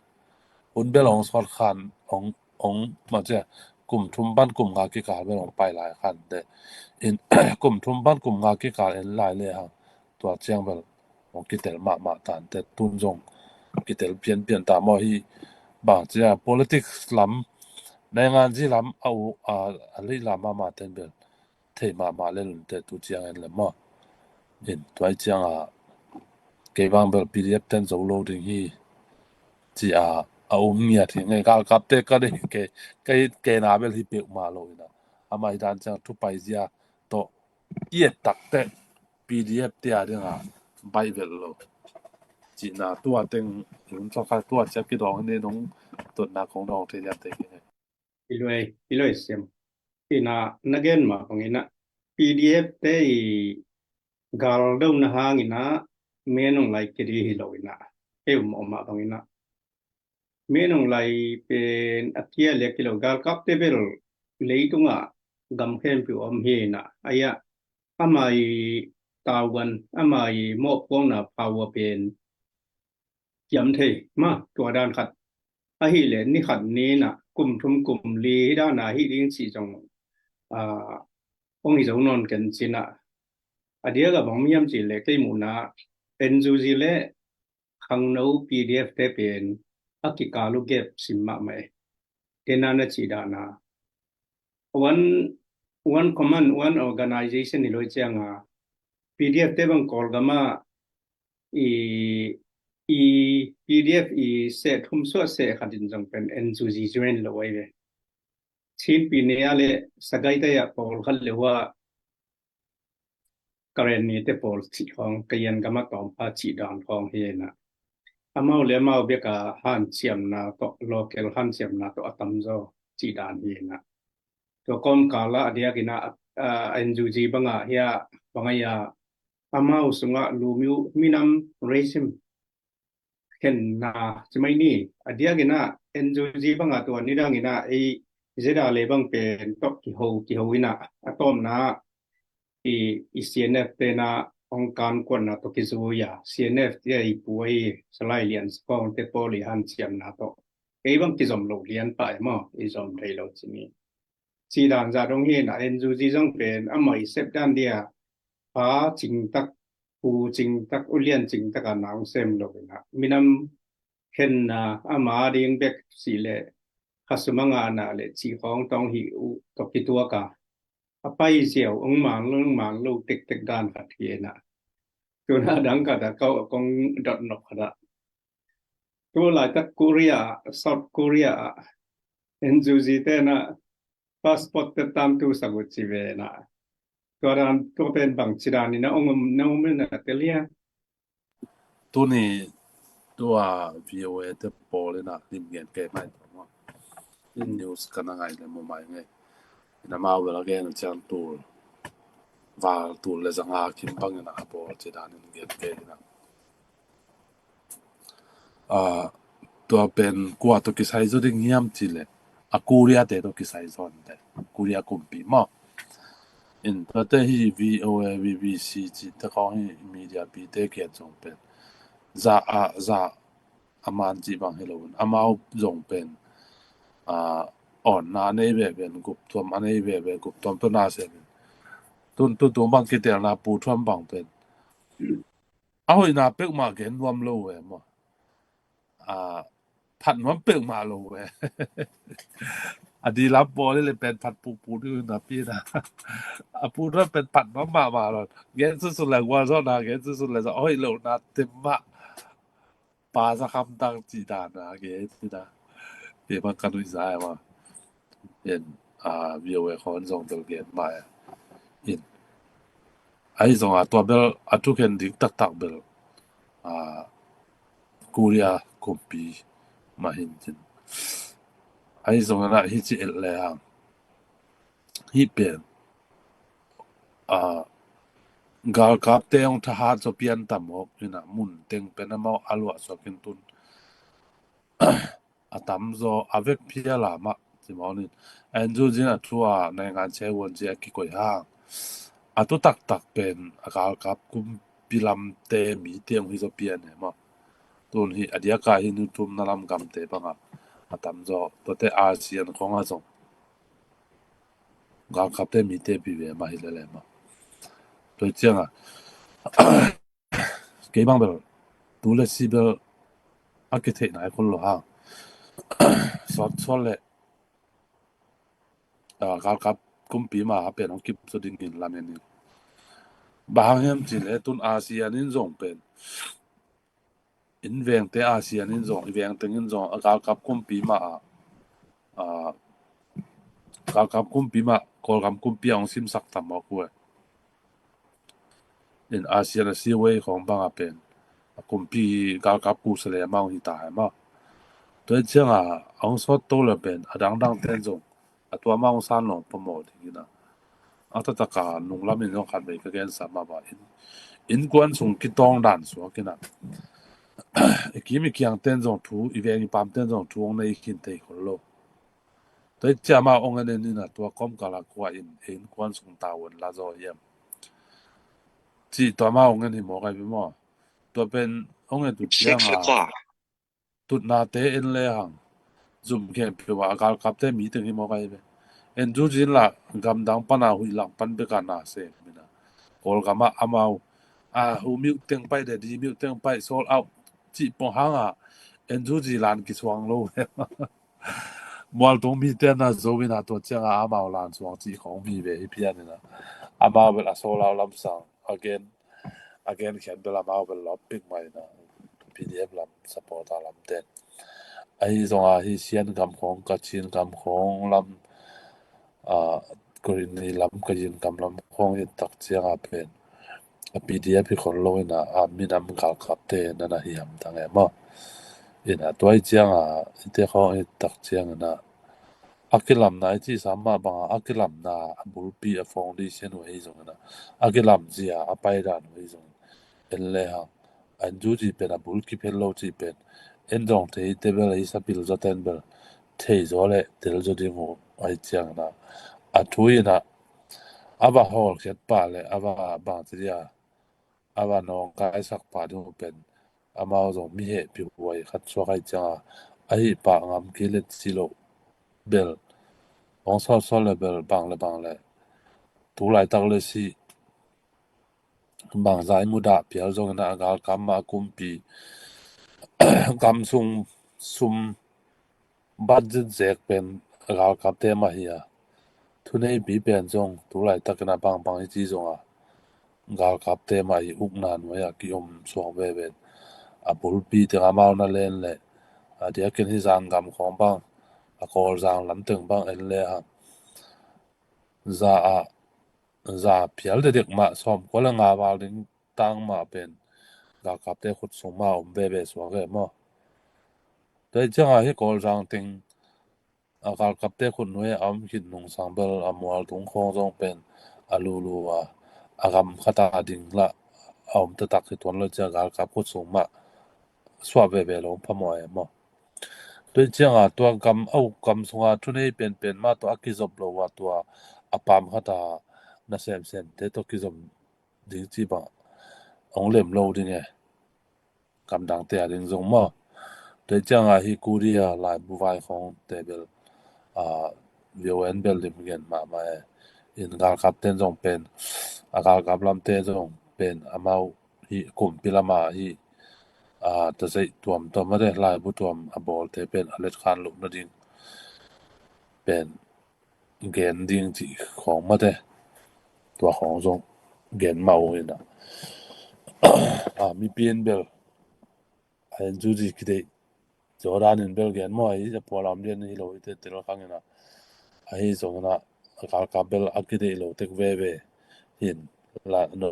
Hun bel hong sawt khan, hong, hong, ma cia, kum thum pan kum nga kikal bel hong pai lai khan te. In, kum thum pan kum nga kikal en lai le hang, tua ciang bel hong kitel mahmah tan te, tun zong kitel pianpian ta maw hi. Bang cia politics lam, nainganzi lam a u, a, a lei lam mahmah ten bel thei mahmah le lunte tu ciang en le maw. In tua ciang a, kei bang bel P D F ten zo lo ding hi ci a, a um ngiat hi ngei. Galkapte ka dei, kei, kei, kei na bel hi peuhmah lo in a, amah hi dan ciang thupai zia tawh i et takte P D F te a ding a baih vel lo cihna tua teng in, tua kha tua ciang kidawng hi ne, nong totna kong dawng thei diam te kei. I luai, i luai siam. Ina na gen mah bangin a, P D F te i galdo na hangin a, Min Aung Hlaing kidi hi lo in a, eu mawh mah bangin a, Min Aung Hlaing pen a kia liak hi lo, galkapte bel leitungah gam khempeuh om hi in a, aia, ama i taugan, ama i mawhpuakna power pen kiam thei mah, tua dan khat. Ahih leh ni khat ni in a, kum thum kum li hi dan a hi ding cih zong, ah, hong hi zo nawn ken ci in a. A diak a bang hiam cih leh kei muhna N U G le khangno P D F te pen a kikal uh gap sim mahmah e. Tena na cih dan a, one, one command, one organization hi lo ciang a, P D F te bang Kawlgam a i, i P D F i seh thum suah seh khat in zong pen N U G join lo ahi ve. Chin Pyine a le Sagaing te a pawlkhat le hua Karenni te pawl cih khawng, Kayin gam a tawmpa cih dan khawng hi in a, amau le amau bek a hanciamna tawh, local hanciamna tawh a tamzaw cih dan hi in a. Tua kawmkal ah a diak in a, ah, N U G bang a hi a, bang a hi a, amau sungah lu mi, minam regime khenna ci mai ni. A diak in a, N U G bang a tua ni dang in a, ei Z A le bang pen tawh kiho, kiho in a, a tawpna i, i C N F te na hong kan kuatna tawh kizui a, C N F te i pu a i Salai Lian Sakawng te pawl i hanciamna tawh ei bang kizom lo lian pah e maw, i zom thei lo ci ni. Cih dan zah dong hi in a, N U G zong pen amah i sep dan dia, pa cingtak, pu cingtak, ulian cingtak a na hong sem lo in a, minam khenna, ama ding bek cih leh, khasum a ngahna le cih khawng tawh hong hi uh tawh kituak a, a pai ziau, hong man lo, hong man lo tektek dan khat hi in a. Tuna dang khat a, kau a kong dot nop khat a, tu laitak Korea, South Korea, N U G te na passport te tam tu sak uh ci ve na. Tua dan, tua pen bang ci dan in a hong om, na om in a tel hia. Tuni tua V O A te pawl in a lim gen kei mai tua maw. In news ka na ngai le mu mai ngei. In amau bel a gen uh ciang tul val, tul le zanga kim bang in a bawl ci dan in gen kei in a. Ah, tua pen kua tawh kisai zaw ding hiam cih leh, a Korea te tawh kisai zaw in te, Korea kumpi maw. In tuate hi V O A, B B C cih te khawng hi media pi te kiat zong pen, za a, za a man cih bang hi lo in, amau zong pen, ah, awnna a nei veve in, gupthuam a nei veve, gupthuam tawh na sem in. Tun, tun tung bang kitelna Pu Trump bang pen a hoihna peuhmah gen nuam lo ve maw. A phat nuam peuhmah lo ve. A dilam pawl le pen phat pupu ding na pi na. A Pu Trump pen phat nuam mahmah lo. Gen susun le gualzawhna, gen susun le zawh a hoih lohna tem mah. Pa za kham dang cih dan a gen cih dan. Kei bang ka nuih za e maw. In, ah, V O A khawng zong bel gen mai a. In, ahi zong a tua bel a thukhen ding taktak bel, ah, Korea kumpi mah hi in cin. Ahi zong a na hi ci et le hang. Hih pen, ah, galkapte hong thahat zaw pian tam awk in a, mun teng pen amau a luah suak in tun. A tamzaw a vek phial a mah Simon in, a en zu zin a thu a naingan che huan zia a kikoih hang, a tu taktak pen a galkap kumpi lamte mite hong hi zaw pian e maw. Tun hi a diaka hi nu tumna lam gamte banga a tamzaw tuate ASEAN khong a zong galkapte mite pi ve mah hi lele maw. Tua cianga kei bang bel tu le si bel a kitheih nai khol lo hang. Sawt sawt le galkap kumpi ma a pen hong kip zaw dingin lamen in. Bang hang hiam cih le tun ASEAN in zong pen in vengte ASEAN in zong i vengteng in zong a galkap kumpi ma a galkap kumpi ma Kawlgam kumpi a hong simsak tam mawk uh e. In ASEAN a siwei khong banga pen a kumpi galkap kusa le amau hi ta hai maw. Tua cianga a hong sawt to le pen a dangdang ten zong a tua amau hong san lawng pamawh dingina a tataka nunglamin zong khat vei ka gensa mah ba in innkuan sung kitawng dan suakina i kim i kiang ten zong thu i veng i pam ten zong thu hong nei khin thei khol lo. Tua i ciama hong en en ina tua kom kala kua in e innkuan sung tavuan la zaw hiam cih tua ma hong en hi mawk ai ve maw. Tua pen hong en tu cianga tutnate en le hang zum khempeuh a galkapte mi teng hi mawk ai ve. En zu zin la gamdang pana huih lang pan beka na se mina Kawlgama amau a hu miuh teng paih de di miuh teng paih sawl auh cih pong hanga en zu zi lan kisuang lo ve. Mualtung mite na zo ina tua cianga amau lan suang cih khong mi ve hi pian ina amau bel a sawl auh lamsang again again khian bel amau bel lawp pik mai ina PDF lam supporter lam ten ahi zonga hi Sian gam khong Kachin gam khong lam Korini lam Kayin gam lam khong hi tak cianga pen a PDF hi khol lo ina a minam galkapte nana hi hamtang e maw. Ina tua i cianga ite khong hi tak ciangina a kilamna i cih sam mah banga a kilamna a bulpi a foundation uh ahi zongina a kilam zia a paidan uh ahi zongin en le hang a en zu cih pen a bul kip het lo cih pen en zong thei te bel ahi sapil zaw ten bel thei zaw le tel zaw ding uh ahi ciangina a thu ina a va hawlkhiat pah le a va bangci dia a va nawngkaisak pah ding uh pen amau zong mi hehpih huai khat suak ahi cianga ahi pah ngam kei le ci lo bel hong sawtsawt le bel bang le bang le tu laitak le si bangzah i mudah pial zongin a galkap mah a kumpi gam sung sum budget zek pen a galkapte mah hi a thuneipi pen zong tu laitakin a bangbang i ci zonga galkapte mah i ukna nuai a ki-om suak veve a bulpi teng amau na len le a diakin hi zan gam khawng bang a Kawlzang lamteng bang en le hang za a za phial dedek mah sawm kua le nga val ding tang mah pen galkapte khut sung mah om veve suak ve maw. Tua i cianga hi Kawlzang teng a galkapte khut nuai a om khit nungsang bel a mualtung khawng zong pen a lulu a a gam khata ding lah a om taktak hi tuan lo cia galkap khut sung mah suah veve lo phamawh e maw. Tua i cianga tua gam a uk gam sunga thunei penpen mah tua a kizop lo a tua a pam khata na semsemte tua kizom ding ci bang hong lem lo ding e. Gamdangte a ding zong maw. Tua i cianga hi Korea laibu vai khawngte bel a vio en bel lim gen mahmah e. In galkapten zong pen a galkap lamte zong pen amau hi kumpi lama hi a tazeih tuamtuam mate laibu tuam a bawlte pen a letkhan lupna ding pen gen ding cih khawng mate tua khawng zong gen mah uh ina a mipi in bel a en zu zi kideih Jordan in bel gen maw ahi a pualam lian hi lo hi te tel khang ina ahi zong ina a galkap bel a kideih lo tek veve hin la no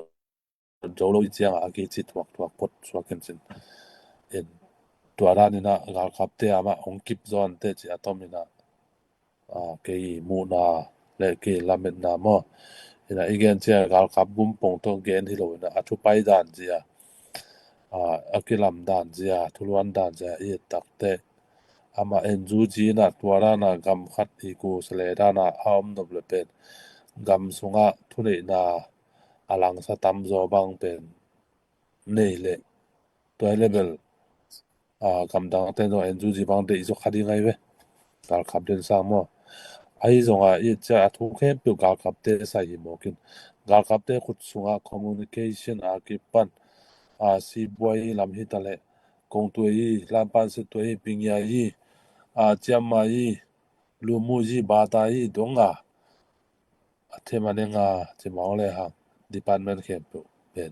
zo lo i cianga a kici tuaktuak pot suak in cin in tua dan ina galkapte amah hong kip zawn te ci a tom ina kei muhna le kei lametna maw ina i gen cia galkap gumpong tawh gen hi lo ina a thupai dan zia a kilam dan zia thuluan dan zia i et takte amah N U G in ah tua dan a gam khat i kusa le dan a a om nop le pen gam sungah thuneihna a langsa tamzaw bang pen nei leh tua hi leh bel, aa, gamdangte zong N U G bang deih zaw kha ding ahi ve. Galkap den sang maw? Ahi zongah i cia a thu khempeuh galkapte sai hi mawk in. Galkapte khut sungah communication a kipan, aa, sibuai i lam hi ta leh, kongtuai i, lampan siattuai i, pingia i, aa, ciamma i, lumu i, bata i, dong a a them a neng a, ci mawk le hang department khempeuh pen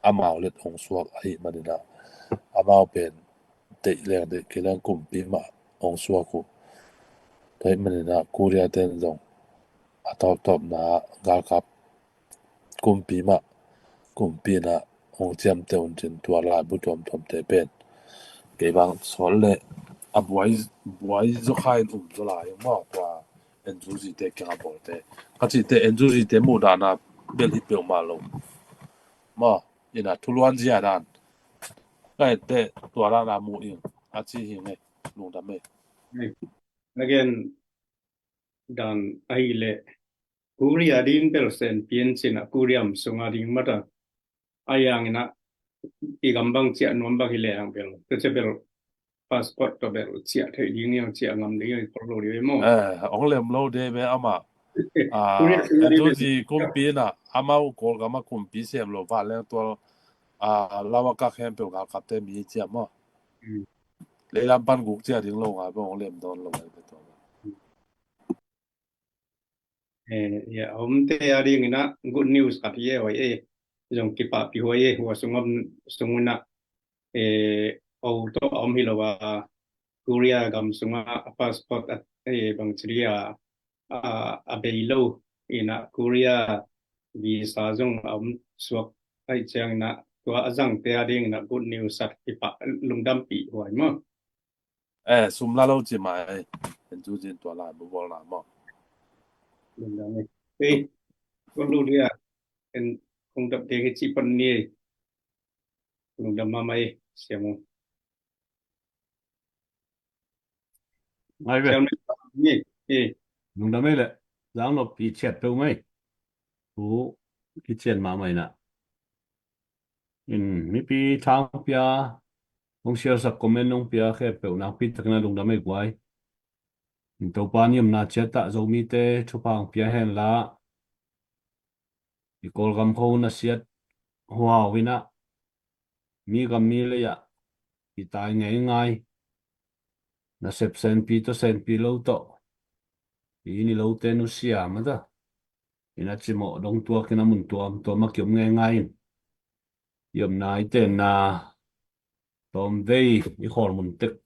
amau let hong suak ahih manin ah, amau pen deih leng deih kei leng kumpi mah hong suak uh. Tua ahih manin ah Korea ten zong a tawptawpna ah galkap kumpi mah, kumpi in ah hong ciamteh un cin tua laibu tuamtuamte pen kei bang sawt le a buai, buai zaw kha in um zaw lai maw, tua N U G te kiang a bawlte. Ka cihte N U G te muhdahna bel hi peuhmah lo maw, in ah thuluan zia dan ka etteh tua dan a mu ing a ci hi ngei. Lungdam e. Again, dan ahih leh Korea ding bel sen pian cin ah Korea sung a ding mata a yang in ah i gam bang ciah nuam bang hi leh ang bel tece bel passport tawh bel ciah theih ding, niang ciah ngam ding i kol lo ding maw? Eh, hong lem lo de ve amah. Ah, Korea sung a ding bel N U G kumpi in ah amau Kawlgam a kumpi sem lo vanleng tual, ah, lau a kak khempeuh galkapte mi ciah maw? Hmm. Leilam pan guk ciah ding lo ngai bang hong lem dawn lo ngai ve tua. Eh, ya, a omte a ding in ah good news khat hi e, huai e. Zong kipahpih huai e, hua sung om, sung in ah, eh, o tawh a om hi lo a, Korea gam sungah a passport a, eh, bang ci dia, a, a bei lo in ah Korea visa zong a om suak ahih ciangin ah tua a zangte a ding in ah good news a kipah lungdampih huai maw? Eh, sum la lo ci mai. En cu cin tua lai bawlna maw? Lungdam e. Ei, ko lu dia. En kong dap dek hi ci pan ni. Lungdam mahmah e, Sia Mung. Ngai ve. Sia Mung ni. Eh. Lungdam e le. Zang nop i ciat peuh mai. Thu kician mahmah in ah. In mipi thang pia, hong share sak comment hong pia khempeuh nakpi takin a lungdam e guai. In Topa in i omna ciat ah Zomite thupha hong pia hen la, i Kawlgam khua hun a siat huau in ah, mi gam mi lei ah i tai ngeingai, nasep senpi tawh senpi lo tawh i inn i lote nusia mata in a cimawh dong tuak in a mun tuamtuam a kiom ngeingai in, i omna i tenna tawmvei i khawl mun tek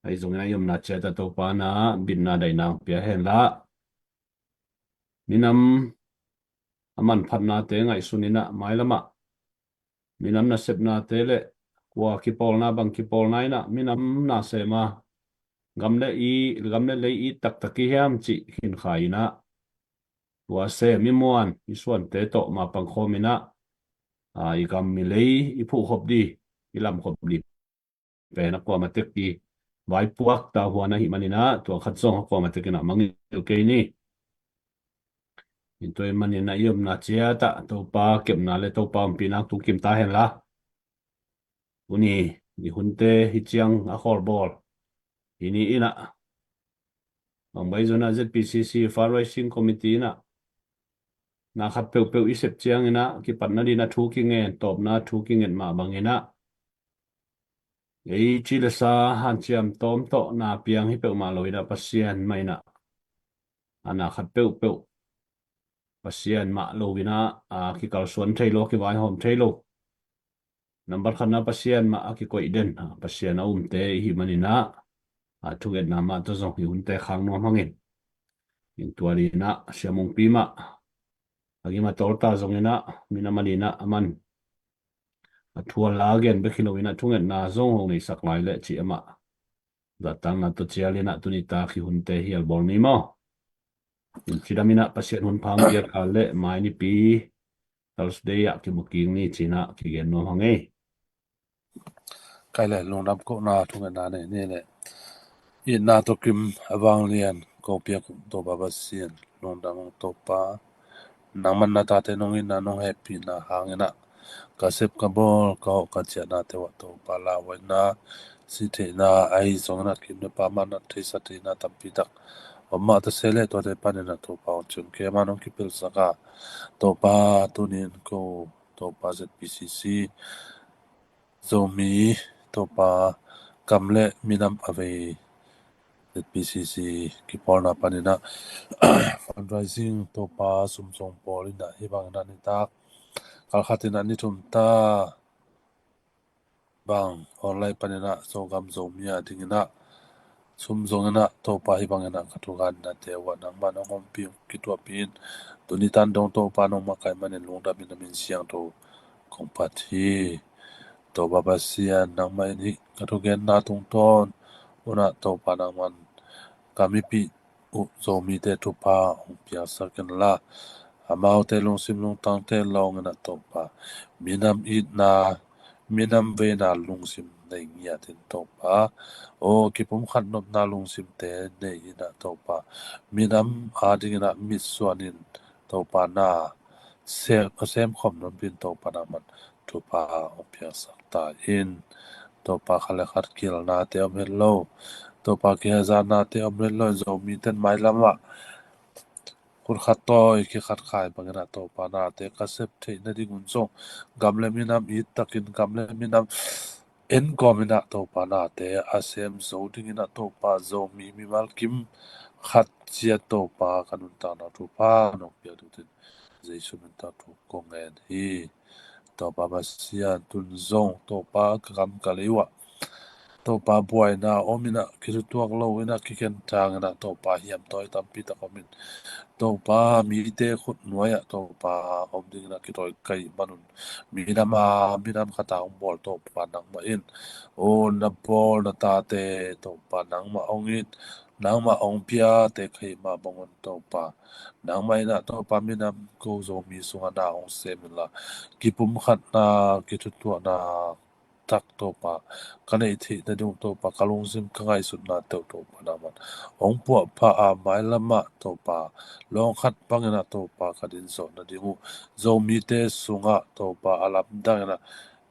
ahi zongin a i omna ciat ah Topa in a bitna daihna hong pia hen la, minam a manphatnate ngaihsun in ah mailam ah minam nasepnate le kua kipawlna bang kipawlna in ah minam na sem a, gam le i, gam le lei it taktak i hiam cih khinkhai in ah, tua sem i muan i suante tawh mapang khawm in ah, a, i gam i lei i phuhkhop ding, i lamkhop ding pen a kuamah tek i vaipuak ta huan ahih manin ah, tua khat zong a kuamah tek in ah mangngilh kei ni. In tua ahih manin ah i omna ciat ah Topa kepna le Topa ompihna hong tungkim ta hen la, tuni i hunte hi ciang a khawlbawl hi ni in ah, bang bai zong ah Z P C C Fundraising Committee in ah na khat peuhpeuh i sep ciangin ah kipatna dingin a thu kingen, tawpna thu kingen mah bangin ah, ei ci le sa hanciam tawm tawh na piang hi peuhmah lo in ah Pasian mah in ah, a na khat peuhpeuh Pasian mah lo in ah, a kikalsuan thei lo, kivaihawm thei lo. Nambat khatna Pasian mah a kikoih den, a, Pasian a umte i hih manin ah, a, thungetna mah tawh zong i hunte khang nuam hangin. In tua dingin ah Sia Mungpi mah a gim a tawlta zongin ah, minam a dingin ah a man a thu a la gen bek hi lo in ah thungetna zong hong neisak lai leh cih amah zattanna tawh cial in ah tuni tak i hunte hial bawl ni maw? In cidam in ah Pasian hun pha hong piak a leh mai nipi Thursday ah kimu kik ni ci-in ah kigen nuam hang ei. Kai le lungdam kohna thungetna nei ni le. Itna tawh kim a vanglian ko piak uh Topa Pasian, lungdam ung Topa. Nangman na tate nong itna nong hehpihna hangin ah ka sep ka bawl ka hawh ka ciahnate uh ah Topa lauhuaina, sih theihna ahi zongin ah kim le pam ah na theihsa theihna tampi tak om mah ta se leh tuate panin ah Topa hong cium keima nong kipelsak a, Topa tunin ko Topa Z P C C Zomi Topa kam le minam a vei Z P C C kipawlna panin ah fundraising Topa sum zong pawl in ah hih bangin ah nitak kalkhat in ah ni thum ta bang online panin ah Zogam Zomi a dingin ah sum zongin ah Topa hih bangin ah ka thugen nate uh ah nangman hong ompih hong kithuahpih in, tuni tan dong Topa nong makaih manin lungdam in na min siangtho kong phat hi. Topa Pasian, nangmah in hih ka thugenna tungtawn un ah Topa nangman ka mipih uh Zomite thupha hong piaksak inla, amaute lungsim lungtangte lawngin ah Topa minam itna, minam veina lungsim nei ngiat in Topa, aw kipumkhat nopna lungsimte nei in ah Topa minam a dingin ah mitsuan in Topa na sem, a sem khawm nopin Topa nangman thupha hong piaksak ta in. Topa khat le khat kilnate om het lo, Topa kihezanate om het lo, Zomite in mailam ah khut khat tawi khe khat khai bangin ah Topa nate ka sep theih nading un zong gam le minam it takin gam le minam en kawmin ah Topa nate a sem zo dingin ah Topa Zomi mimal kim khat ciat Topa ka nuntakna thupha nong piak dingin Jesu min tawh thu kong ngen hi. Topa Pasian, tun zong Topa ka kam ka lei uh ah Topa buaina om in ah kithutuak lo in ah kikhen thang in ah Topa hiam tawi tampi tak om in Topa mite khut nuai ah Topa om dingin ah kitawi ka hih man un minam a minam khat a hong bawl Topa nangmah in aw na bawl na tate Topa nangmah hong it, nangmah hong piate ka hih mah bang un Topa nangmah in ah Topa minam ko Zomi sungah na hong sem inla kipumkhatna kithutuakna tak Topa ka neih theih nading uh Topa ka lungsim ka ngaihsutnate uh Topa nangman hong puahpha a mailam ah Topa lawng khat bangin ah Topa ka din zawh nading uh Zomite sungah Topa a lamdang in ah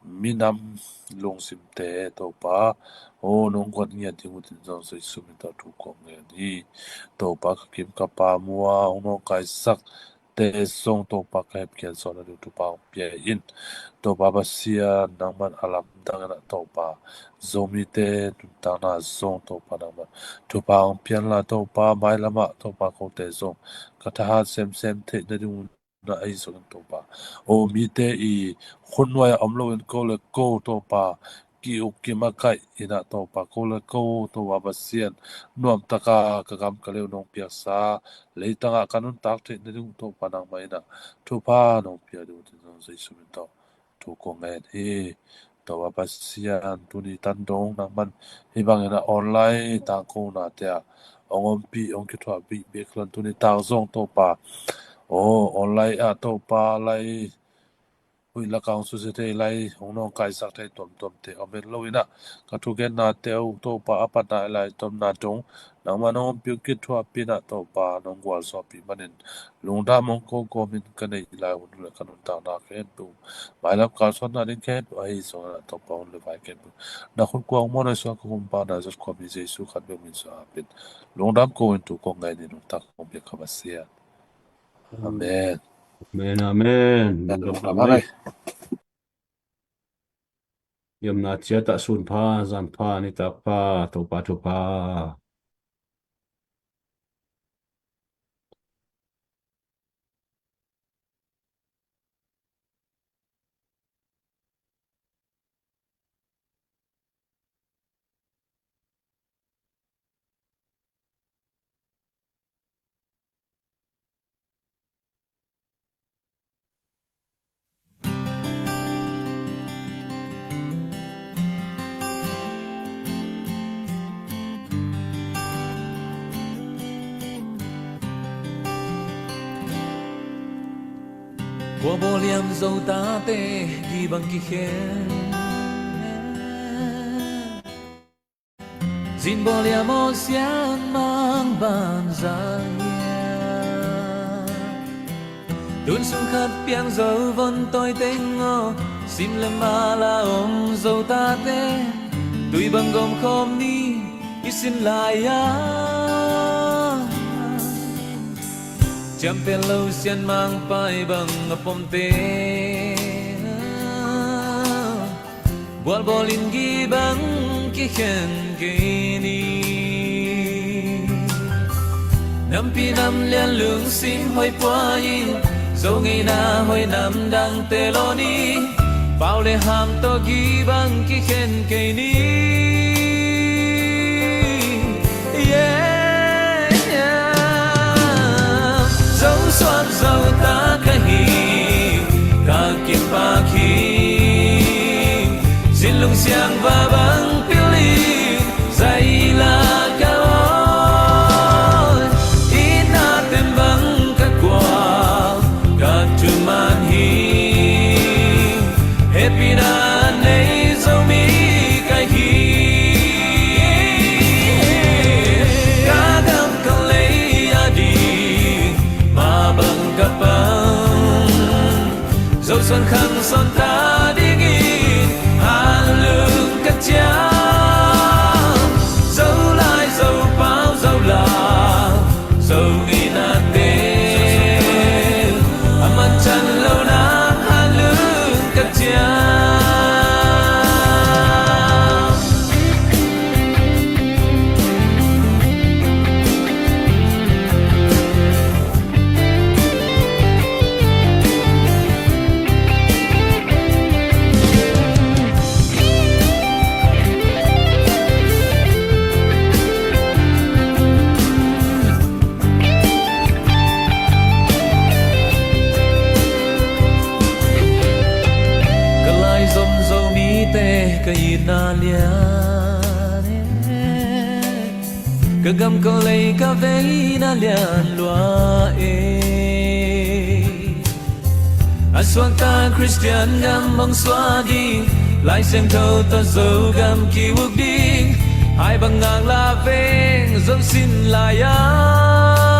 minam lungsimte Topa aw nong guat ngiat ding uh tin zong Jesu min tawh thu kong ngen hi. Topa ka kim ka pam uh a hong nawngkaisak te zong Topa ka hepkhiat zawh nading thupha hong pia in. Topa Pasian nangman a lamdang in ah Topa Zomite nuntakna zong Topa nangman thupha hong pia inla Topa mailam ah Topa kote zong ka thahat semsem theih nading un ah ahi zongin Topa aw mite i khut nuai ah om loin ko le ko Topa ki-uk kimakaih in ah Topa ko le ko Topa Pasian nuamtaka ka kam ka lei uh nong piaksa leitangah ka nuntak theih nading uh Topa nangmah in ah thupha nong pia ding uh tin zong Jesu min tawh thu kong ngen hi. Topa Pasian, tuni tan dong nangman hih bangin ah online tangkonate ah hong ompih hong kithuahpih bek lon tuni tak zong Topa aw online ah Topa lai huih lakah hong susia thei lai hong nawngkaisak thei tuamtuamte om het lo in ah ka thugennate uh Topa a patna i laitomna dong nangmah nong ompih hong kithuahpih in ah Topa nong gualzawhpih manin lungdam hong ko kawmin ka neih lai hun le ka nuntakna khempeuh mailam kalsuanna ding khempeuh ahi zongin ah Topa hun le vai khempeuh na khut kuang maw na suak ka kumpa na zot khuami Jesu khat bek min suak hapin lungdam ko in thu kong ngai ni nungtak kong biak kha Pasian. Amen. Amen, amen. Lungdam. Amen. Yamna ciat ah sun pha, zan pha, nitak pha, Topa thupha. Kua bawliam zo tate gibang kikhen. Sin bawl hiam aw Sian Mang Banza hiam? Tun sung khat piang zo von tawi teng aw, sim le mal a om zo tate, tui bang gawm khawm ni i sin lai-a. Ciamteh lo Sian Mang pai bang a pomte, bualbawl in gih bang kikhen kei ni. Nampi nam lian lungsim hoih pua in, Zo ngeina hoih nam dangte law ni. Pau le ham tawh gih bang kikhen kei ni. Yeah, yeah. Zo suak zo ta ka hi, ka kipak hi. Sin lung siang va bang pil in, zai la ka awi. Inn ah tem bang ka kual, ka thuman hi. Hehpihna nei Zomi ka hi. Ka gam ka lei a ding mah bang ka pang, Zo suan khang suan ta dingin hanlung ka ciam. Zo lai, Zo pau, Zo lau, Zo ngeina te, a man can lo nang hanlung ka ciam. Ka lai zom Zomite ka itna lian e, ka gam ka lei ka veina lian lua e. A suakta Khristian gam hong suah ding, Lai Siangtho tawh Zogam ki-uk ding, hai bang ngaklah veng Zo sin lai-a.